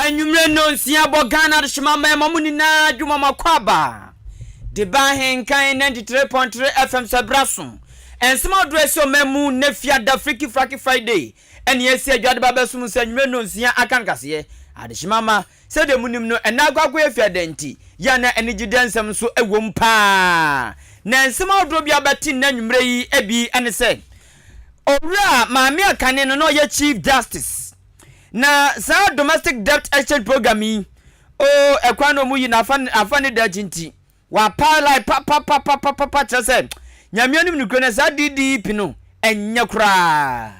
Anwummerɛ nnɔnsia bɔ Ghana adehyema mmarima mo nyinaa adwuma mo akwaaba de ba Ahenkan 93.3 FM sɛ bra so nsɛm ahodoɔ ɛsi ɔman mu nnɛ fiada Freaky Fraky Friday ɛne ɛsi adwa de ba bɛsom sɛ anwummerɛ nnɔnsia aka nkaseɛ adehyema ma Sɛdeɛ monim no, ɛnnɛ akoakoyɛ fiada nti, yɛ a na anigyedɛ nsɛm nso wom pa ara. Na nsɛm ahodoɔ bi a wobɛte nnɛ anwummerɛ yi bi ne sɛ, Owura Maame a kane no na ɔyɛ Chief Justice, na saa Domestic Debt Exchange Program yi, oh, ɛkwan na wɔyi no afa, afa ne daakye nti, Wapae line papapapapapa kyerɛ sɛ Nyame anim nokorɛ no saa DDEP no ɛnyɛ koraa.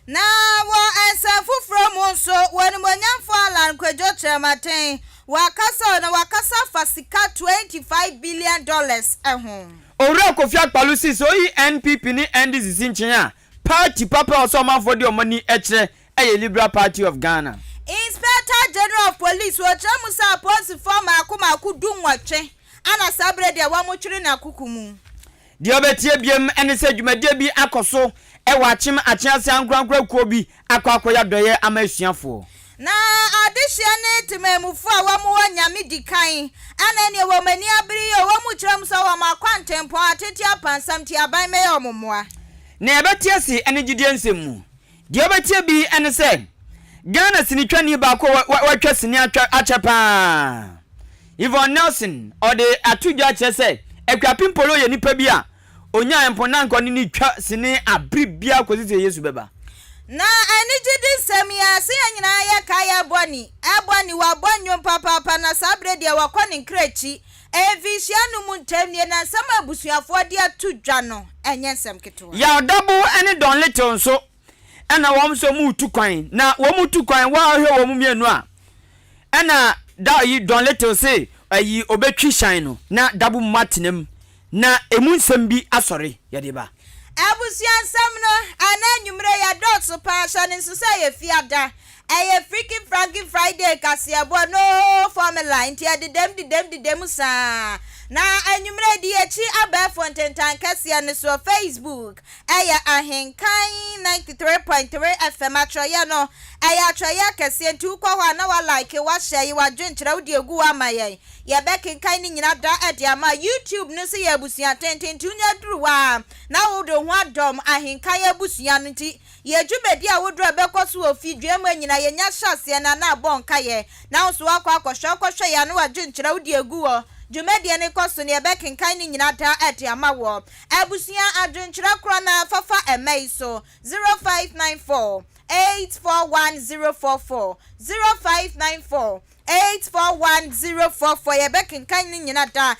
Na wɔ nsɛm foforɔ mu nso, wɔ Animuonyamfoɔ Allan Kwadwo Kyerematen, wakasa o, na wakasa afa sika 25 billion dollars ho. Owura Kofi Akpaloo see sɛ oyi NPP ne NDC si nkyɛn a, party papa a ɛwɔ sɛ ɔmanfoɔ de wɔn ani kyerɛ yɛ Liberal Party of Ghana. Inspector General of Police, ɔkyerɛ mu sɛ apolisifoɔ mmaako mmaako dunwɔtwe ana saa berɛ deɛ wɔtwere no akoko mu. Deɛ wobɛtie biom ne sɛ dwumadie bi akɔ so wɔ Akyem Akyease ankorankora kuo bi akɔ akɔyɛ adɔeɛ ama asuafoɔ. Na adehyeɛ ne temanmufoɔ a wɔn wɔ Nyame di kan ana ɛneɛ wɔn ani abere yi o, wɔn kyerɛ mu sɛ wɔn akwantempɔn atete apansam nti aban mmɛyɛ wɔn mmoa. Nea yɛbɛte ase ne gyidie nsɛm mu. Deɛ wobɛtie bi ne sɛ, Ghana sinitwani baako a watwa sini akyɛ pa ara, Yvonne Nelson, ɔde ato dwa kyerɛ sɛ Akuapem Polo yɛ nipa bi a ɔnyaa mpo na anka ɔne no retwa sini abere biara kɔsi sɛ Yesu bɛba. Na anigyede nsɛm yi ara, sɛ yɛn nyinaa yɛkae Ebony, Ebony, wabɔ nnwom papaapa na saa berɛ deɛ wakɔ ne nkra akyi. Mfinhyia no mu ntam nie, na nsɛm a abusuafoɔ de ato dwa no, ɛnyɛ nsɛm ketewa. Yaw Dabo ne Don Little nso na wɔn nso wɔretu kwan, na wɔretu kwan wɔahwɛ wɔn mmienu a, ɛna da yi Don Little se ayi obetwi hyɛn no na Dabo mu atena mu, na emu nsɛm bi asɔre yɛde ba. Abusua nsɛm no, ɛnnɛ anwummere yi ɛdɔɔso paa, hyɛ no nso sɛ ɛyɛ Fiada, Ɛyɛ Freaky Franky Friday kaseɛbɔ, no formula, nti ɛdedam dedam dedam saa. Na anwummerɛ di akyi abɛɛfo ntentan kɛseɛ no soɔ, Facebook, ɛyɛ Ahenkan 93.3 FM, atwerɛeɛ no, ɛyɛ atwerɛeɛ akɛseɛ nti wokɔ hɔ a na wa like, wa share, yi w'adwenkyerɛ wode agu hɔ ama yɛn, yɛbɛkenkan ne nyina da de ama. YouTube no nso yɛ abusua tenten nti wonya duru hɔ a na wode wo ho adɔm Ahenkan abusua no nti Yɛ dwumadi ahodoɔ a ɛbɛkɔ so wɔ fi dua mu anyina yɛnya hyɛ aseɛ no anaa bɔ nkaeɛ na wo nso woakɔ akɔhwɛ wokɔhwɛ yɛ a na wadwenkyerɛ wode agu hɔ dwumadie no kɔ so no yɛbɛkenkan ne nyina daa de ama woɔ abusua adwenkyerɛ korɔ no ara fafa ɛmɛ yi so 0594 841 044 0594 841044 Yɛbɛkenkan ne nyina da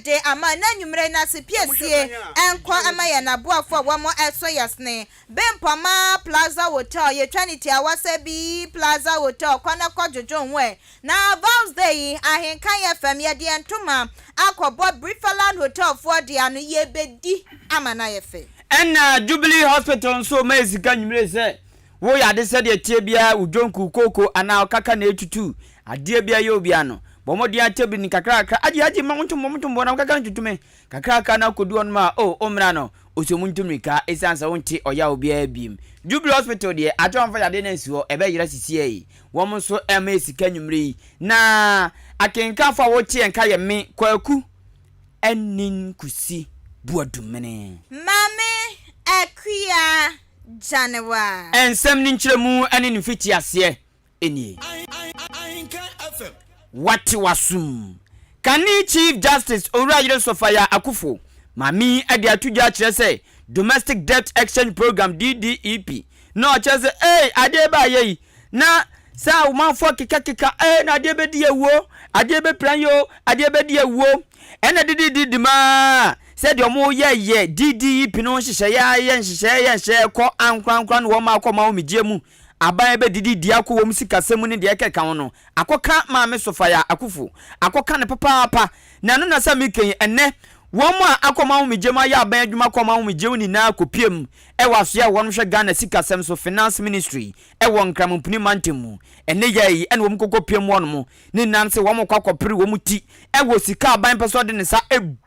de ama ɛnnɛ anwummerɛ yi na se piesie nkɔ ma yɛn aboafo a wɔn ɛso yɛ sene Bempɔma Plaza Hotel yɛtwa ne tiawa sɛ bi Plaza Hotel kɔ na kɔ dwodwo ho ɛ na Vows Day yi Ahenkan FM yɛde yɛn ntoma akɔbɔ Brifaland Hotel foɔ de ano yɛbɛdi ama no ayɛ fɛ. Ɛna Jubilee Hospital nso ma yɛ sika anwummere sɛ Wo yɛ ade sɛdeɛ ɛteɛ biara, wo dwonku, kooko anaa ɔkaka na ɛretutu adeɛ biara yɛ obiara no, bɔ mmɔden ara tɛ bi no kakrakra, agye agye ma wontom wɔntom bɔ na wokaka no tutume kakrakra na wokɔdu hɔnom a, oh, wommra no, ɔsɛ mu ntu mmirika ɛsiane sɛ wonte ɔyaw biara biem. Jubilee Hospital deɛ, akyɛ wɔmfa yadeɛ no ansi hɔ, ɛbɛyera sisiɛ yi. Wɔn nso ɛma yɛ sika anwummere yi. Na akenkanfoɔ a wote yɛn nka yɛ me, Kwaku Anin Kusi Boadumene. Maame Akua Gyanewa. Nsɛm no nkyerɛmu ne ne mfitiaseɛ nie. Wate w'asom. Kane Chief Justice Owurayere Sophia Akuffo Maame de ato dwa akyerɛ sɛ Domestic Debt Exchange Programme, DDEP, na ɔkyerɛ sɛ ei adeɛ baayɛ yi na sɛ awomanfoɔ kekakeka ei na adeɛ bɛdi awuo, adeɛ bɛpira yi o, adeɛ bɛdi awuo. Ɛna dididi di maa sɛ deɛ wɔn yɛ yɛ DDEP no nhyehyɛeɛ ara yɛ nhyehyɛeɛ yɛ nhyehyɛeɛ kɔ ankorankora no wɔn akɔ ma ahomegyeɛ mu aban bɛdidi di akɔ wɔn sikasɛm mu ne deɛ ɛkeka ho no akɔka Maame Sophia Akuffo akɔka no papaapa na ɛno na sɛ meka yi ɛnnɛ wɔn a akɔ ma ahomegyeɛ mu ayɛ aban adwuma kɔ ma ahomegyeɛ mu nyinaa kɔpie mu ɛwɔ asoɛ a wɔn hwɛ Ghana sikasɛm so Finance Ministry ɛwɔ Nkramompini mantam mu ɛnnɛ yɛ yi ɛna wɔn kɔkɔ pie mu wɔn ne nan sɛ wɔkɔ akɔpere wɔn ti wɔ sika a aban pɛ sɛ ɔde ne nsa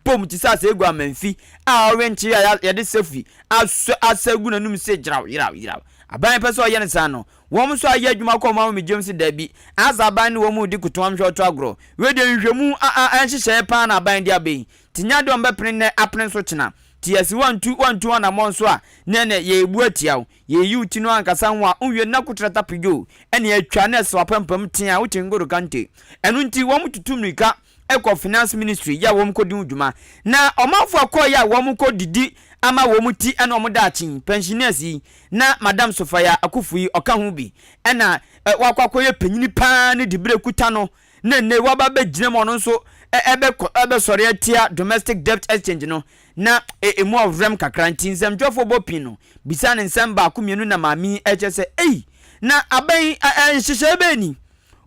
bom te sɛ asɛegua amanfi a ɔrenkye a yɛde safi asɔ asa agu n'anom sɛ gyeraw yeraw yeraw. Aban pɛ sɛ ɔyɛ no saa no, wɔn nso ayɛ adwuma kɔ wɔn ahomegye mu se dabi, asa aban ne wɔn redi kotoam hwɛ ɔtɔ agorɔ. Wei deɛ nhwehwɛmu a a nhyehyɛeɛ paa na aban de aba yi. Nti nyɛ adeɛ a wɔbɛpene nnɛ apene nso kyena. Nti yɛse woantu woantu anammɔn nso a, ne ɛnɛ yɛrebu atia wo. Yɛreyi wo ti no ankasa ho a, wonwie no na kotrata pidwo ɛne atwa na ɛsɛ w'apampam tea a wote ngoro kante. Ɛno nti wɔtutu mmirika kɔ finance ministry yɛ a wɔn kɔdi ho dwuma. Na ɔmanfoɔ a kɔeɛ a wɔn kɔ didi ama wɔn ti ɛne wɔn daakye yi, pensioners yi, na Madam Sophia Akuffo yi ɔka ho bi ɛna wakɔ akɔyɛ panyini paa ne diberɛ kuta no na nnɛ waba abɛgyina mu ɔno nso ɛbɛkɔ ɛbɛsɔre atia domestic debt exchange no na ɛmu ɔwerɛm kakra nti nsɛmtwerɛfoɔ bɔ pii no bisa ne nsɛm baako mmienu na maame yi ɛkyɛ sɛ ei na abɛn nhyehyɛeɛ bɛn ni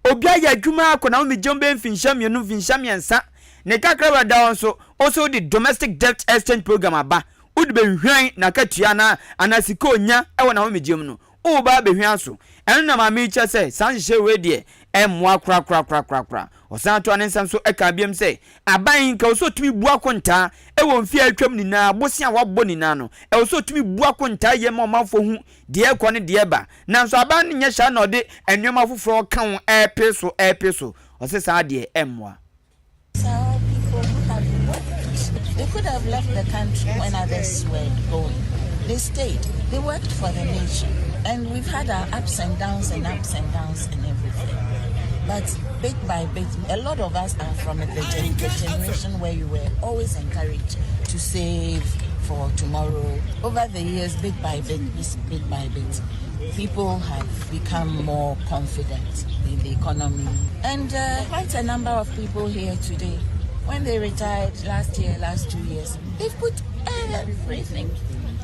Obi ayɛ adwuma akɔ n'ahomegye mu bɛyɛ mfinhyia mmienu, mfinhyia mmiɛnsa. Ne kakra wɔ ɛda hɔ nso, wo nso wode domestic debt exchange program aba. Wode bɛhwan n'akatua anaa anaa sika a ɔnya wɔ n'ahomegye mu no, woreba abɛhwan so. Ɛno na maame yi kyerɛ sɛ saa nhyehyɛe wei deɛ, ɛmmoa korakorakorakorakora. Ɔsan toa ne nsɛm so kaa biom sɛ, aban yi, nka ɛwɔ sɛ ɔtumi bu akontaa wɔ mfeɛ a atwam nyinaa, bosea a wɔabɔ nyinaa no, ɛwɔ sɛ ɔtumi bu akontaa yie ma ɔmanfoɔ hu deɛ ɛrekɔ ne deɛ ɛreba. Nanso aban no nyɛ saa na ɔde nneɛma foforɔ ka ho ɛrepe so ɛrepe so. Ɔse saa deɛ ɛmmoa. Some people who have worked, they could have left the country when others were going. They stayed. They worked for the nation. And we've had our ups and downs and ups and downs and everything. But bit by bit, a lot of us are from the, gen- the generation where you were always encouraged to save for tomorrow. Over the years, bit by bit, bit by bit, people have become more confident in the economy. And quite a number of people here today, when they retired last year, last 2 years, they've put everything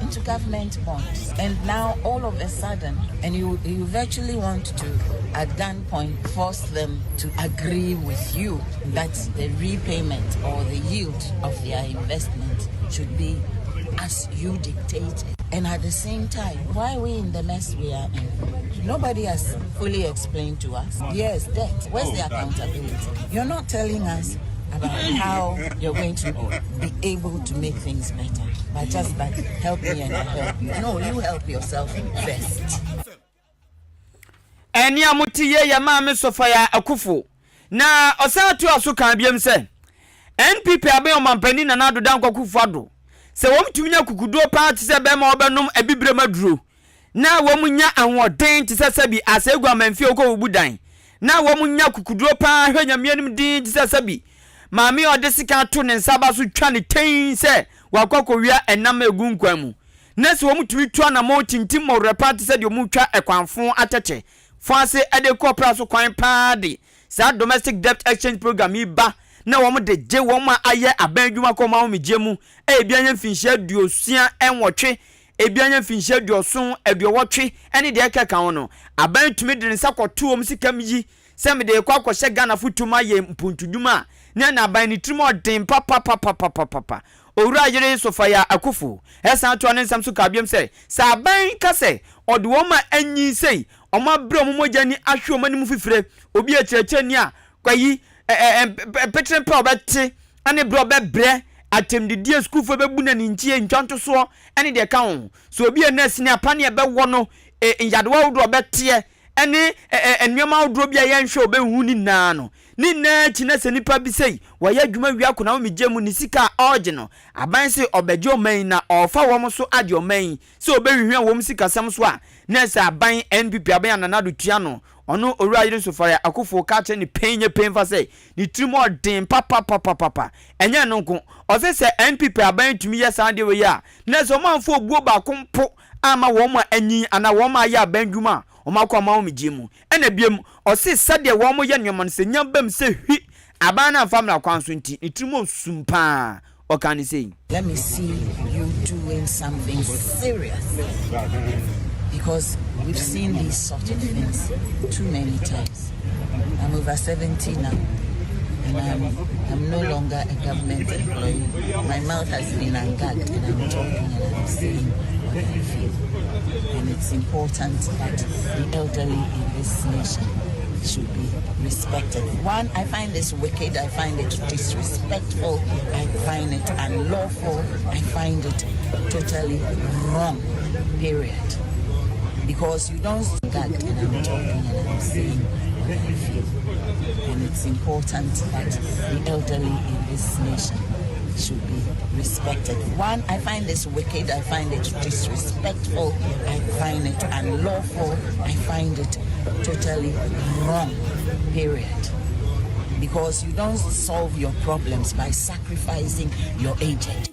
into government bonds. And now all of a sudden, and you virtually want to, at gunpoint, force them to agree with you that the repayment or the yield of their investment should be as you dictate. And at the same time, why are we in the mess we are in? Nobody has fully explained to us. Yes, debt. Where's the accountability? You're not telling us about how you're going to be able to make things better. But just that, help me and I help you. No, you help yourself first. Ɛne a mote yie yɛ maame Sophia Akuffo na ɔsan to aso kan biam sɛ NPP abɛn ɔmampanin Nana Addo Dankwa Akufo Addo sɛ wɔn tumi nya kukuduo paa te sɛ bɛrima a wɔbɛnom abibirem aduro na wɔn nya ahoɔden te sɛ sɛbi asɛegu amanfie okɔ wubu dan na wɔn nya kukuduo paa hwɛ Nyame anim din te sɛ sɛbi maame a ɔde sika ato ne nsa ba so twa ne tɛn sɛ wakɔ akɔwia ɛnam egu nkwan mu na sɛ wɔn tumi tu anamɔ tintim mɔwerɛ paa te sɛ deɛ wɔn twa ɛkwanfo atɛkyɛ fo ase ɛde kɔ pra so kwan paa de saa domestic debt exchange program yi ba na wɔn de gye wɔn a ayɛ aban adwuma kɔ wɔn ahomegye mu a ebi anya mfinhyia 68, ebi anya mfinhyia 70, 80 ɛne deɛ ɛkeka ho no, aban tumi de ne nsa kɔto wɔn sika mu yi sɛ mede kɔ akɔhyɛ Ghana fotom ayɛ mpuntudwuma a ne ɛna aban ne tirim ɔden papapapapapapa. Owura yere Sophia Akuffo ɛsan toa ne nsɛm so ka biom sɛ sɛ aban ka sɛ ɔde wɔn a anyi sei wɔn abrɛ wɔn mogya ni ahwe wɔn anim fifire obi akyerɛkyerɛni a kwayi ɛɛ petere pɛ ɔbɛte ɛne berɛ ɔbɛbrɛ atɛmdidie sukuufoɔ bɛbu n'ani nkyie ntwa ntosoɔ ɛne deɛ ka ho so obi yɛ nurse ne apaneɛ bɛwɔ no nyadewa ahodoɔ ɔbɛteɛ ɛne nneɛma ahodoɔ bi a yɛnhwɛ ɔbɛhu ne nyinaa no ne nyinaa akyi na sɛ nipa bi sɛi wɔyɛ adwuma wia ko na wɔmegye mu ne sika a ɔregye no aban sɛ ɔbɛgye ɔman yi na ɔrefa wɔn so agye ɔman yi sɛ ɔbɛhwehwɛ wɔn sikasɛm so a na sɛ aban NPP aban a Nana Addo tua no ɔno owura yere Sophia Akuffo ka kyerɛ ne pɛn nye pɛn fa sɛ ne tirim ɔden papapapapa. Ɛnyɛ no nko, ɔsɛ sɛ NPP aban tumi yɛ saa adeɛ wei a na sɛ ɔmanfo obuo baako mpo ama wɔn a anyin anaa wɔn a ayɛ aban dwuma a wɔn akɔ ama wɔn gye mu. Ɛna biem ɔse sɛdeɛ wɔn yɛ nneɛma no sɛ nya bam sɛ hwi aban no amfa mmara kwan so nti ne tirim ɔsum paa ɔka ne sei. Let me see you doing something serious because we've seen these sort of things too many times. I'm over 70 now and I'm no longer a government employee. My mouth has been ungagged and I'm talking and I'm saying what I feel. And it's important that the elderly in this nation should be respected. One, I find this wicked, I find it disrespectful, I find it unlawful, I find it totally wrong. Period. Because you don't gagged and I'm talking and I'm saying what I feel. And it's important that the elderly in this nation should be respected. One, I find this wicked, I find it disrespectful, I find it unlawful, I find it totally wrong, period. Because you don't solve your problems by sacrificing your aged.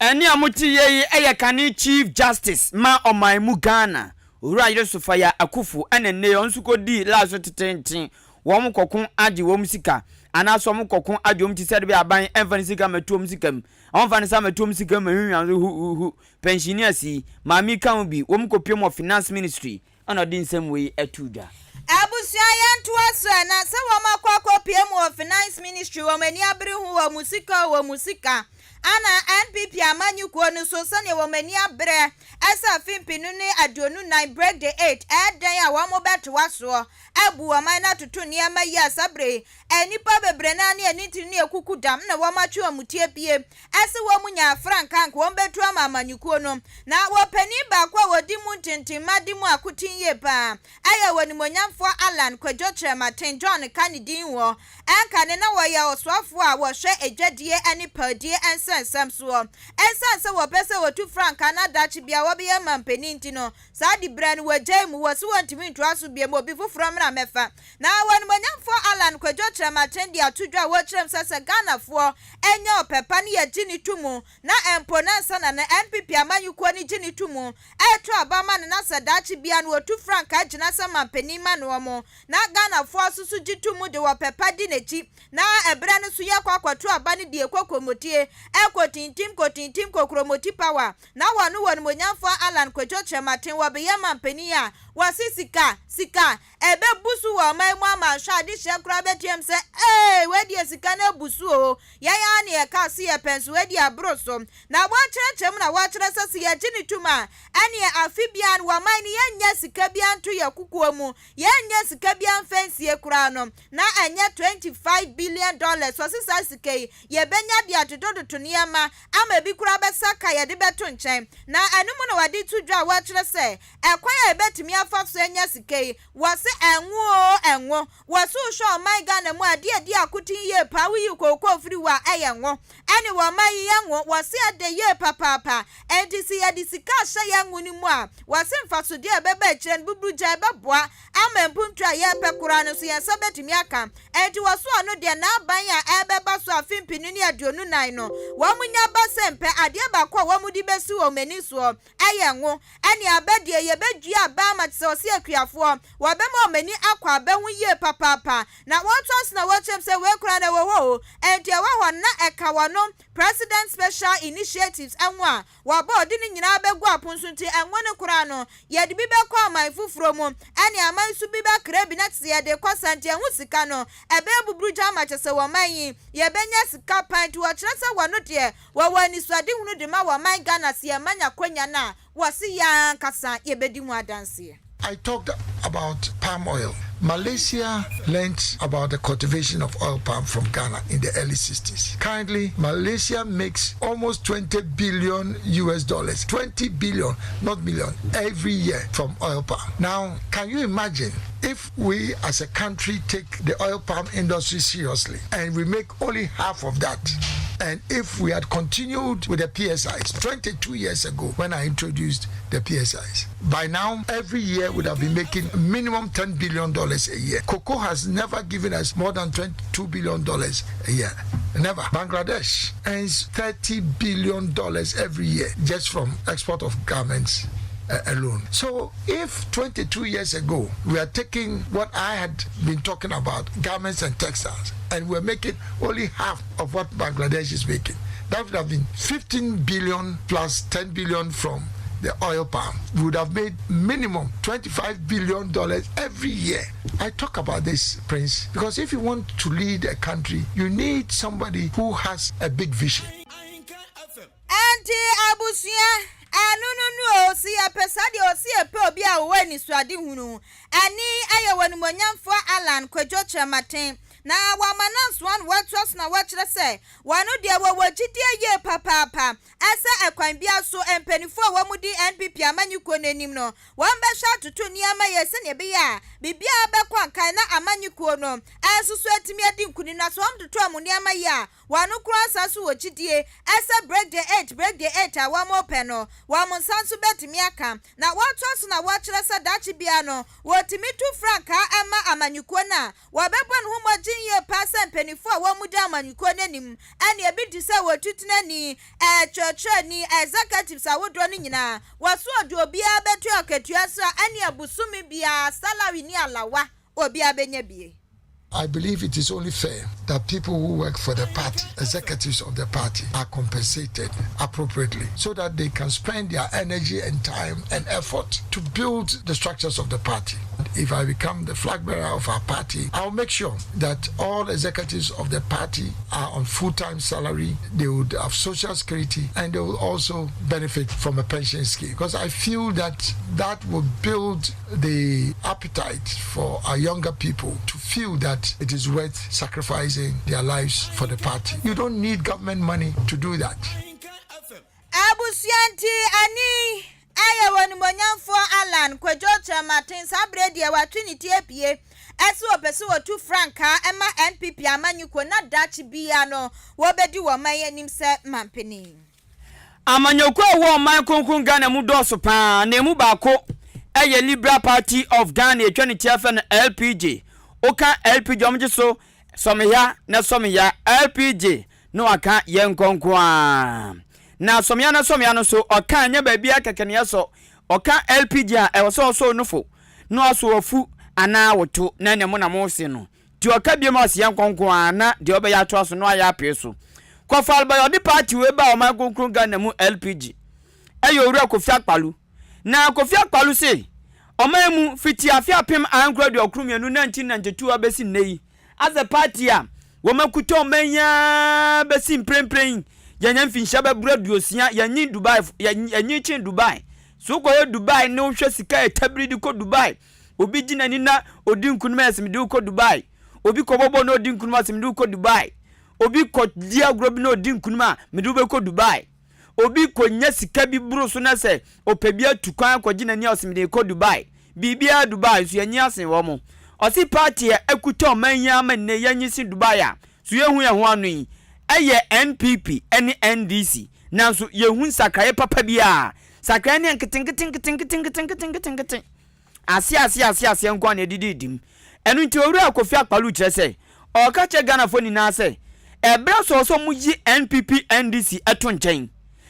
Ɛnne a mote yɛ yi yɛ kane Chief Justice ma ɔman mu Ghana, Owura Yere Sophia Akuffo ɛna nnɛ yi ɔno nso kɔdii laa so teteenten. Wɔn kɔko agye wɔn sika anaasɛ wɔn kɔko agye wɔn ti sɛde bɛyɛ aban ɛmfa ne sika mmɛto wɔn sika mu. Wɔmfa ne nsa mmɛto wɔn sika mu mmɛhwinhwa so huhuhu. Pensioners yi, maame yi ka ho bi, wɔn kɔpiem wɔ Finance Ministry ɛna ɔde nsɛm wei too dwa. Abusua yɛntoa so ɛ, na sɛ wɔn akɔ akɔ pue mu wɔ finance ministry wɔn ani abere ho wɔ mu sika o wɔ mu sika ana NPP amanyɔkuo no so sɛdeɛ wɔn ani abere ɛsɛ afe 2024 break the eight ɛɛdɛn a wɔn bɛtoa soɔ abu ɔman no atoto nneɛma yi a saa bere nnipa bebree naa ne ani ntiri ne ekuku dam na wɔn atwe wɔn tie pie ɛsɛ wɔn nya frankaa nka wɔn bɛtu ama amanyɔkuo no. Na wɔpanin baako a wɔdi mu ntentenma di mu akoten yie paa ɛyɛ wɔ nimonyamfoɔ Alan Kwadwo Kyerɛmaten John ka ne din wɔ ɛnka ne na wɔyɛ ɔsoafoɔ a wɔhwɛ adwadie ne paadie nsɛnsɛm soɔ. Ɛnsan sɛ wɔpɛ sɛ wɔtu frankaa na dakye bia wɔbɛyɛ mampanin nti no, saa de berɛ no wɔgyae mu wɔ so wɔntumi ntoa so biom, obi foforɔ mmra mɛfa. Na wɔ nimonyamfoɔ Alan Kwadwo Kyerɛmaten de ato dwa a wɔkyerɛm sɛ Ghanafoɔ ɛnyɛ ɔpɛ pa ne yɛgye ne to mu na mpo nansa na no NPP amanyɔkuo no gye ne to mu ɛto aba ma no, na sɛ daakye bia no wɔtu frankaa gyina sɛ mampanin ma no mo na Ghanafoɔ nso so gye to mu de wɔpɛ pa di n'akyi na ɛberɛ no so yɛkɔ akɔto aba no deɛ kɔkɔmɔtie ɛkɔ tintim kɔtintim kɔkuromoti power na wɔno wɔ nimonyamfoɔ Alan Kwadwo Kyerɛmaten wɔbɛyɛ mampanin a wɔse sika sika ɛbɛbu so wɔ ɔman mu ama nhwɛ adehyɛ koraa bɛteam sɛ ee, wɔadi sika no abu so o. Yɛn ara ne yɛka se yɛpɛ nso wɔadi aboro so. Na wɔkyerɛkyerɛ mu na wɔkyerɛ sɛ yɛgye ne tom a, ɛneɛ afe biara no wɔman no yɛnyɛ sika biara nto yɛ kukuo mu, yɛnyɛ sika biara mfa nsie koraa no na ɛnyɛ $25 billion. Ɔse saa sika yi yɛbɛnya de atotototo nneɛma ama ebi koraa bɛsa ka yɛde bɛto nkyɛn. Na ɛno mu na wɔde to dwa a wɔkyerɛ sɛ ɛkwan a yɛbɛtumi afa so anya sika yi, wɔse ɛngo o, ɛngo. Wɔse wohwɛ ɔman Ghana mu a, adeɛ adi akoten yie paa woyi kookoo firi wɔ a, ɛyɛ ngo. Ɛne wɔ ɔman yi yɛ ngo, wɔse ɛde yie papaapa. Enti sɛ yɛde sika ahyɛ yɛn ngo no mu a, wɔse mfasodeɛ a ɛbɛba akyire no buburu gya ɛbɛboa ama mpuntu a yɛrepɛ koraa no so yɛn nsa bɛtumi aka. Enti wɔso ɔno deɛ n'aban a ɛrebɛba so afe 2024 no, wɔn nya ba sɛ mpɛ adeɛ baako a wɔn de bɛsi wɔn ani soɔ ɛyɛ ngo. Ɛne aba deɛ yɛbɛdua aba ama te sɛ ɔse akuafoɔ wɔbɛma wɔn ani akɔ aba ho yie papaapa. Na wɔtoa so na wɔkyerɛm sɛ wei koraa na ɛwɔ hɔ o. Enti ɛwɔ hɔ na ɛka wɔn President Special Initiatives ɛho a wɔabɔ ɔde ne nyinaa bɛgu apono so. Nti ɛngo no koraa no yɛde bi bɛkɔ aman foforɔ mu ɛne aman so bi bɛkra bi na te sɛ yɛde kɔ sa. Nti ɛho sika no ɛbɛyɛ buburu gya ama kyɛ sɛ wɔn man yi yɛbɛnya sika pan. Nti wɔkyerɛ sɛ wɔno deɛ wɔwɔ anisoadehunu de ma wɔn man Ghana sɛ yɛma nya kwanya no a, wɔse yɛn ankasa yɛbɛdi ho adanseɛ. I talked about palm oil. Malaysia learnt about the cultivation of oil palm from Ghana in the early 60s. Currently, Malaysia makes almost 20 billion US dollars, 20 billion, not million, every year from oil palm. Now, can you imagine if we as a country take the oil palm industry seriously and we make only half of that? And if we had continued with the PSIs 22 years ago when I introduced the PSIs, by now every year would have been making minimum $10 billion a year. Cocoa has never given us more than $22 billion a year. Never. Bangladesh earns $30 billion every year just from export of garments alone. So if 22 years ago we are taking what I had been talking about, garments and textiles, and we're making only half of what Bangladesh is making, that would have been 15 billion plus 10 billion from the oil palm. We would have made minimum $25 billion every year. I talk about this, Prince, because if you want to lead a country, you need somebody who has a big vision. Ɛnti abusua, ɛno no no o, si yɛpɛ saa deɛ ɔsi yɛpɛ obi a wɔwɔ anisoade hunu ɛne ɛyɛ wɔ nimonyamfoɔ Alan Kwadwo Kyerɛmaten. Na wɔama no ansoa na wɔatoa so na wɔakyerɛ sɛ wɔn deɛ wɔwɔ gyidie yie papaapa sɛ ɛkwan biara so mpaninfoɔ a wɔdi NPP amanyɔkuo no anim no wɔbɛhwɛ atoto nneɛma yie sɛdeɛ ɛbɛyɛ a biribiara bɛkɔ nkan na amanyɔkuo no nso so atumi adi nkunim na sɛ wɔtoto wɔn nneɛma yie a wɔn koraa san nso wɔ gyidie sɛ break the eight break the eight a wɔpɛ no wɔn nsa nso bɛtumi aka na wɔtoa so na wɔkyerɛ sɛ daakye biara no wɔtumi tu frankaa ma amanyɔkuo no a Wɔbɛbɔ ne ho mmɔden yie paa sɛ mpaninfoɔ a wɔn di amanyɔkuo no anim ɛne ebi te sɛ wɔtutenani, kyerɛkyerɛni, executives ahodoɔ no nyinaa. Wɔso wɔde obiara bɛtua akatua so a ɛneɛ bosome biara salary ne alawa obiara bɛnya bie. I believe it is only fair that people who work for the party, executives of the party, are compensated appropriately so that they can spend their energy and time and effort to build the structures of the party. If I become the flag bearer of our party, I'll make sure that all executives of the party are on full-time salary, they would have social security, and they will also benefit from a pension scheme. Because I feel that that will build the appetite for our younger people to feel that it is worth sacrificing their lives for the party. You don't need government money to do that. Abusua nti ani ayɛ wɔ Onimuonyamfoɔ Allan Kwadwo Kyerematen saa berɛ deɛ watwe ne ti apue sɛ ɔpɛ sɛ ɔtu frankaa ma NPP amanyɔkuo na daakye biara no wɔbɛdi wɔn man anim sɛ mampanin. Amanyɔkuo a ɛwɔ ɔman kronkron Ghana mu dɔɔso pa ara na ɛmu baako yɛ Liberal Party of Ghana yɛtwa ne ti afɛ no LPG. Woka LPG a wɔgye so sɔmeya na sɔmeya LPG na waka yɛn nkɔ nko ara. Na sɔmeya na sɔmeya no nso ɔka nyɛ baabiara kɛkɛ na yɛsɔ. Ɔka LPG a ɛwɔ sɛ ɔsɔ onufo na wasɔ wafu anaa woto na ɛne mo na mo se no. Nti ɔka biom a ɔse yɛn nkɔ nko ara na deɛ ɔbɛyɛ atoa so na wayɛ apee so. Kɔfa Albayɛ ɔde party wei baa ɔman kronkron Ghana mu LPG ɛyɛ Owura Kofi Akpalu. Na Kofi Akpalu se ɔman mu fiti afe 1992 1992 abɛsi nnɛ yi As a party a wɔakuta ɔman yi ara bɛsi mprempren yi, yɛanya mfinhyia bɛboro aduosia, yɛnye Dubai, yɛnye kyen Dubai. So wokɔhwɛ Dubai ne wohwɛ sika a ɛtabiri de kɔ Dubai, obi gye n'ani na odi nkunim a ɛsɛ mede wokɔ Dubai. Obi kɔbɔ bɔɔl na odi nkunim a ɔsɛ mede wokɔ Dubai. Obi kɔdi agorɔ bi na odi nkunim a mede wobɛkɔ Dubai. Obi kɔnya sika bi boro so na sɛ ɔpɛ bi atu kwan akɔgye n'ani a ɔse mede rekɔ Dubai. Biribiara Dubai nso yɛnye asen wɔn. Ɔse party a akuta ɔman yi ara ma nnɛ yɛnye se Dubai a so yɛnhu yɛn ho ano yi ɛyɛ NPP ne NDC nanso yɛnhu nsakraeɛ papa biara. Sakraeɛ no yɛ nketenkete nketenkete nketenkete nketenkete. Aseɛ aseɛ aseɛ aseɛ nko ara na ɛdidi di mu. Ɛno nti Owura Kofi Akpaloo kyerɛ sɛ ɔreka kyerɛ Ghanafoɔ nyinaa sɛ ɛberɛ sɔɔ sɛ wɔyi NPP NDC to nkyɛn.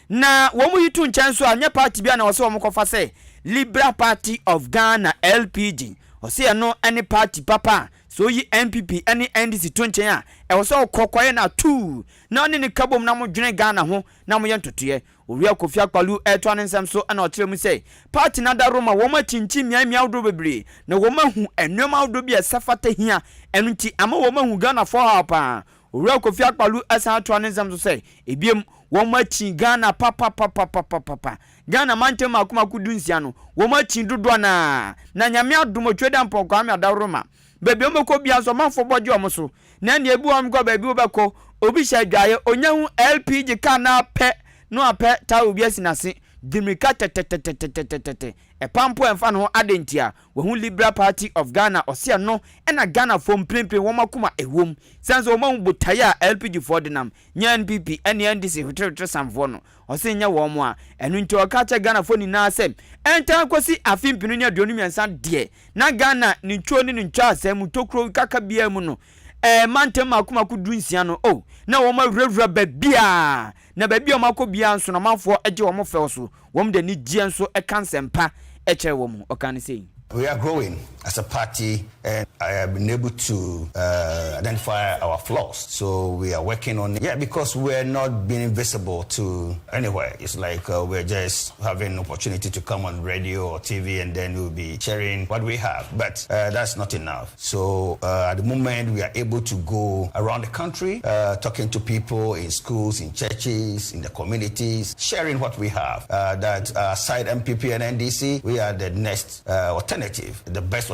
Na wɔyi to nkyɛn nso a nyɛ party biara na ɛwɔ sɛ wɔkɔfa sɛ Liberal Party of Ghana LPG. Ɔse ɛno ne party papa a sɛ woyi NPP ne NDC to nkyɛn a ɛwɔ sɛ ɔkɔ kɔyɛ no atuu na ɔne no ka bom na wɔdwene Ghana ho na wɔyɛ ntotoeɛ. Owura Kofi Akpalu retoa ne nsɛm so na ɔkyerɛ mu sɛ, Party no ada Roma wɔn akyinkyin mmeae mmeae ahodoɔ bebree na wɔn ahu nnoɔma ahodoɔ bi a ɛsɛ fata hia, ɛno nti ama wɔn ahu Ghanafoɔ haw paa. Owura Kofi Akpalu san toa ne nsɛm so sɛ, Ebiem, wɔn akyin Ghana papapapapapapa. Ghana mantam mmaako mmaako dunsia no, wɔn akyin dodoɔ no ara. Na Nyame adom Otwedampɔn Kwame Adaworoma, baabi a wɔbɛkɔ biara nso ɔmanfoɔ bɔ gye wɔn so. Na nea ebi wɔ hɔ kɔ baabi wobɛkɔ, obi hyɛ adwaeɛ, onya hu LPG car no ara pɛ na wapɛ towel bi asi n'ase, di mmirika tɛtɛtɛtɛtɛtɛtɛ. Ɛpa mpo a ɛmfa ne ho adɛn ntia? Wahu Liberal Party of Ghana, ɔse ɛno na Ghanafoɔ mprempren wɔn akoma ɛwom. Sane sɛ wɔahu botaeɛ a LPG foɔ de nam, nyɛ NPP ne NDC hweterehweteresamfoɔ no. Ɔse nyɛ wɔn a. Ɛno nti ɔka kyerɛ Ghanafoɔ nyinaa sɛ ɛntaa nkɔsi afe mpenu ne aduonu mmiɛnsa deɛ na Ghana ne ntwoo ne ne ntwaasɛɛ mu tokuro kaka biara mu no, ɛɛ mantam mako mako dunsia no, oh, na wɔn awurawura baabiara, na baabi a wɔn akɔ biara nso no amanfoɔ gye wɔn fɛw so, wɔn de anigyeɛ nso ka nsɛmpa kyerɛ wɔn. Ɔkaa no sei. We are growing as a party and I have been able to uh, identify our flaws. So we are working on it. Yeah, because we're not being visible to anywhere. It's like uh, we're just having an opportunity to come on radio or TV and then we'll be sharing what we have. But uh, that's not enough. So uh, at the moment, we are able to go around the country, uh, talking to people in schools, in churches, in the communities, sharing what we have. Uh, that aside MPP and NDC, we are the next uh, alternative. alternative, the best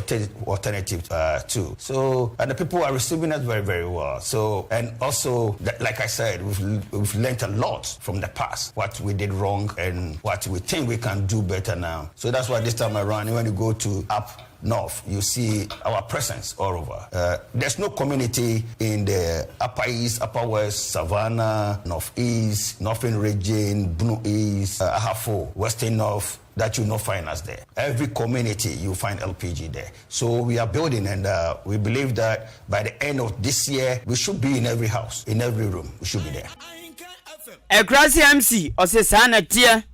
alternative too. So, and the people are receiving us very, very well. So, and also, like I said, we've learned a lot from the past, what we did wrong and what we think we can do better now. So that's why this time around, when you go to up north, you see our presence all over. There's no community in the Upper East, Upper West, Savannah, Northeast, Northern Region, Bono East, Ahafo, Western North, that you not find us there. Every community, you find LPG there. So we are building, and we believe that by the end of this year, we should be in every house, in every room. We should be there. Akurase MC ɔsɛ saa na teɛ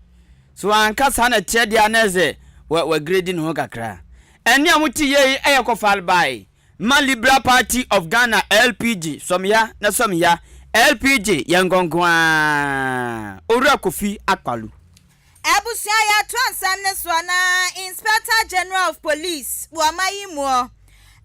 so anka saa na teɛ deɛ anɛ sɛ wagredi ne ho kakra. Ɛne a mote yei ɛyɛ kɔfal bae ma Liberal Party of Ghana, LPG. Sɔmya na sɔmya LPG yɛn nkonko a Owura Kofi Akpalu. Abusua, yɛato nsɛm ne soɔ na Inspector General of Police wɔ ɔma yi muɔ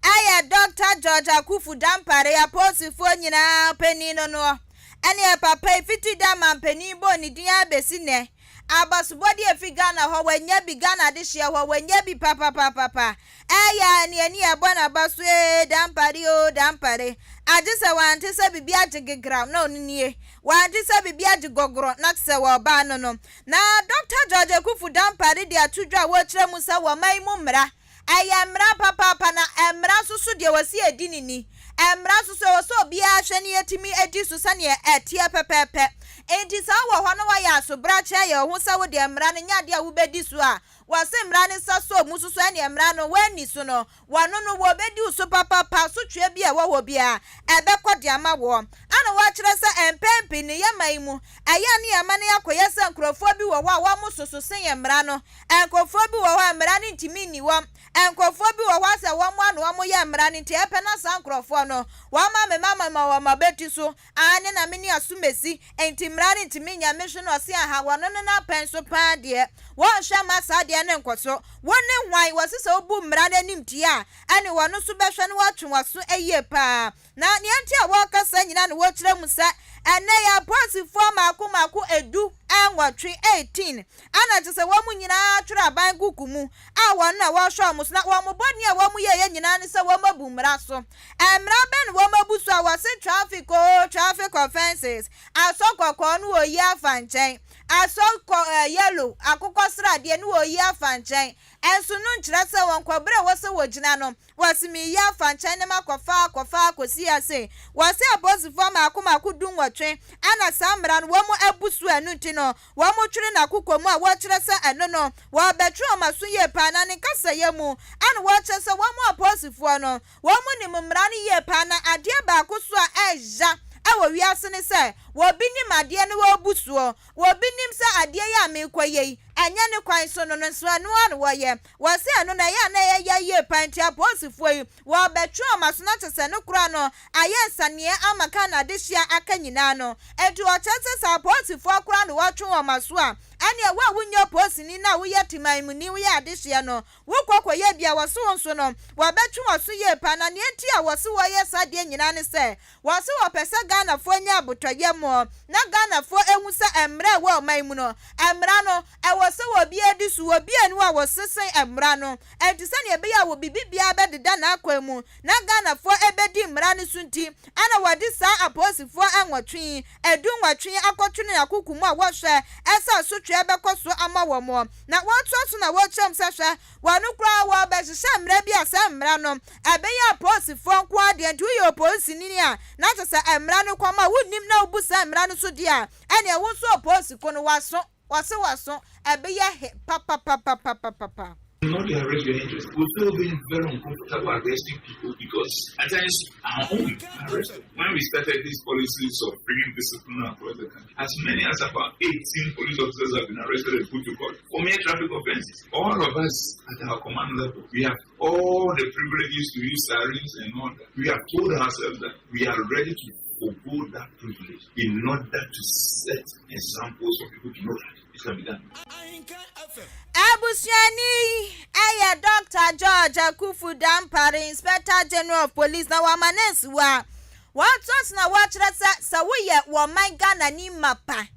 ɛyɛ Dr George Akufu Dampare, apolisifoɔ nyinaa panin no noɔ. Ɛne papa yi fiti da mampanin bɔ ne din abɛsi nnɛ, abasobɔde efi Ghana hɔ wanya bi, Ghana de hyia hɔ wanya bi papapapapa. Ɛyɛ ne ani ɛbɔ n'aba so ee, Dampare o, Dampare agye sɛ wante sɛ biribi agye gegra na ɔno nie, wante sɛ biribi agye gɔgorɔ na te sɛ wɔɔbaa no. Na Dr George Akufu Dampare de ato dwa a wɔrekyerɛ mu sɛ wɔman yi mu mmara ɛyɛ mmara papaapa, na mmara nso so deɛ wɔsi edi ne ni, mmara nso so ɛwɔ sɛ obiara hwɛ ne yɛtumi edi so sɛneɛ ɛteɛ pɛpɛɛpɛ. Nti saa wɔ hɔ no wɔyɛ asobrakyɛ yɛ ho sɛ wodeɛ mmara no nyɛ adeɛ a wobɛdi so a, wɔse mmara no nsa so mu soso. Ɛneɛ mmara no wɔani so no, wɔno no wɔbɛdi wo so papapa so twea bi a ɛwɔ hɔ biara ɛbɛkɔ de ama wɔ. Ana wɔakyerɛ sɛ mpɛn pii ne yɛma yi mu ɛyɛ ne yɛma no yɛakɔyɛ sɛ nkurɔfoɔ bi wɔ hɔ a wɔn soso sen yɛ mmara no, nkurɔfoɔ bi wɔ hɔ a mmara no ntumi nni wɔm, nkurɔfoɔ bi wɔ hɔ a sɛ wɔn ano wɔn yɛ mmara no nti ɛpɛ na saa nkurɔfoɔ no wɔn ama mema mama wɔn abɛti so ane na me ne asomesi nti mmara no ntumi nya me so. No ɔse aha wɔno no n'apɛn so paa deɛ wɔnhwɛ ma saa deɛ ne nkɔ so. Wɔn ne hwan wɔse sɛ wobu mmara no anim tie a, ɛne wɔn nso bɛhwɛ no wɔatwe wɔn yie paa. Na nea nti a wɔrekasa nyinaa no, wɔkyerɛ mu sɛ ɛnɛ yɛ apolisifoɔ mako mako 18, 18, ana kyerɛ sɛ wɔn mu nyinaa twerɛ aban kuku mu a wɔn na wɔrehwɛ wɔn so, na wɔn bɔne a wɔn yɛyɛ nyinaa ne sɛ wɔn abu mmara so. Mmara bɛn na wɔn abu so a wɔse traffic o, traffic offences, asɔ kɔkɔɔ no wɔyi afa nkyɛn, asɔ kɔ yellow akokɔ sradeɛ no wɔyi afa nkyɛn, ɛnso no nkyerɛ sɛ wɔn kɔbere a wɔsɛ wɔgyina no wɔsi mi yi afa nkyɛn ne ma kɔfa akɔfa akɔsi ase. Wɔsi apolisifoɔ mako mako 18 ɛna saa mmara no wɔn abu so. Ɛno nti no wɔn twere n'akokɔ mu a wɔkyerɛ sɛ ɛno no wɔbɛtwe wɔn aso yie paa. Na ne nkasayɛ mu ɛna wɔkyerɛ sɛ wɔn apolisifoɔ no wɔn nim mmara no yie paa, na adeɛ baako so a ɛɛya ɛwɔ wiase ne sɛ wɔbi nim adeɛ no wɔrebu soɔ, wɔbi nim sɛ adeɛ yi a merekɔ yɛ yi ɛnyɛ ne kwan so no nso ɛno ano wɔyɛ. Wɔsi ɛno na ɛyɛ a na ɛyɛ yɛ yie paa, nti apolisifoɔ yi wɔbɛtwe wɔn aso na kyerɛ sɛ no koraa no ayɛ nsaneɛ ama Ghana adehyia aka nyinaa no. Nti wɔkyerɛ sɛ sɛ apolisifoɔ koraa no wɔtwe wɔn aso a, ɛneɛ wo a wonyɛ polisini na woyɛ temanmuni, woyɛ adehyeɛ no, wokɔ kɔyɛ bia wɔso wo nso no wɔbɛtwe wɔn so yie paa. Na nea nti a wɔsi wɔyɛ saa deɛ nyinaa ne sɛ wɔsi wɔpɛ sɛ Ghanafoɔ nya abotɔyɛ mu na Ghanafoɔ ehu sɛ mmerɛ a ɛwɔ ɔman mu no, mmara no ɛwɔ sɛ wɔbi adi so, wɔbi anu a wɔsese mmara no. Ɛnti sɛnea ɛbɛyɛ a wɔ biribi biara bɛdeda n'akwan mu na Ghanafoɔ ɛbɛdi mmara no so nti, ɛna wɔde saa apolisifoɔ nwɔtwe, 18 akɔtwe ne akoko mu a wɔhwɛ ɛsɛ asotwe bɛkɔ so ama wɔn. Na wɔtoa so na wɔkyerɛm sɛ hwɛ, wɔn koraa wɔbɛhyehyɛ mmara bi a sɛ mmara no ɛbɛyɛ apolisifoɔ nko adeɛ. Nti woyɛ opolisini a na kyerɛ sɛ mmara no kɔm a wonnim na wobu saa mmara no so deɛ a, ɛneɛ wo nso opolisi ko no waso wɔse waso ɛbɛyɛ he papapapapapapa. Not the arrest your interest. We feel being very uncomfortable arresting people because at times our own arrested. When we started these policies of bringing discipline across the country, as many as about 18 police officers have been arrested and put to court for mere traffic offenses. All of us at our command level, we have all the privileges to use sirens and all that. We have told ourselves that we are ready to forego that privilege in order to set examples for people to know that it can be done. Abusuani ɛyɛ Dr George Akufu Dampare, Inspector General of Police, na wama ne nsiwa wɔato so na wɔakyerɛ sɛ sɛ woyɛ wɔman Ghana ni mapa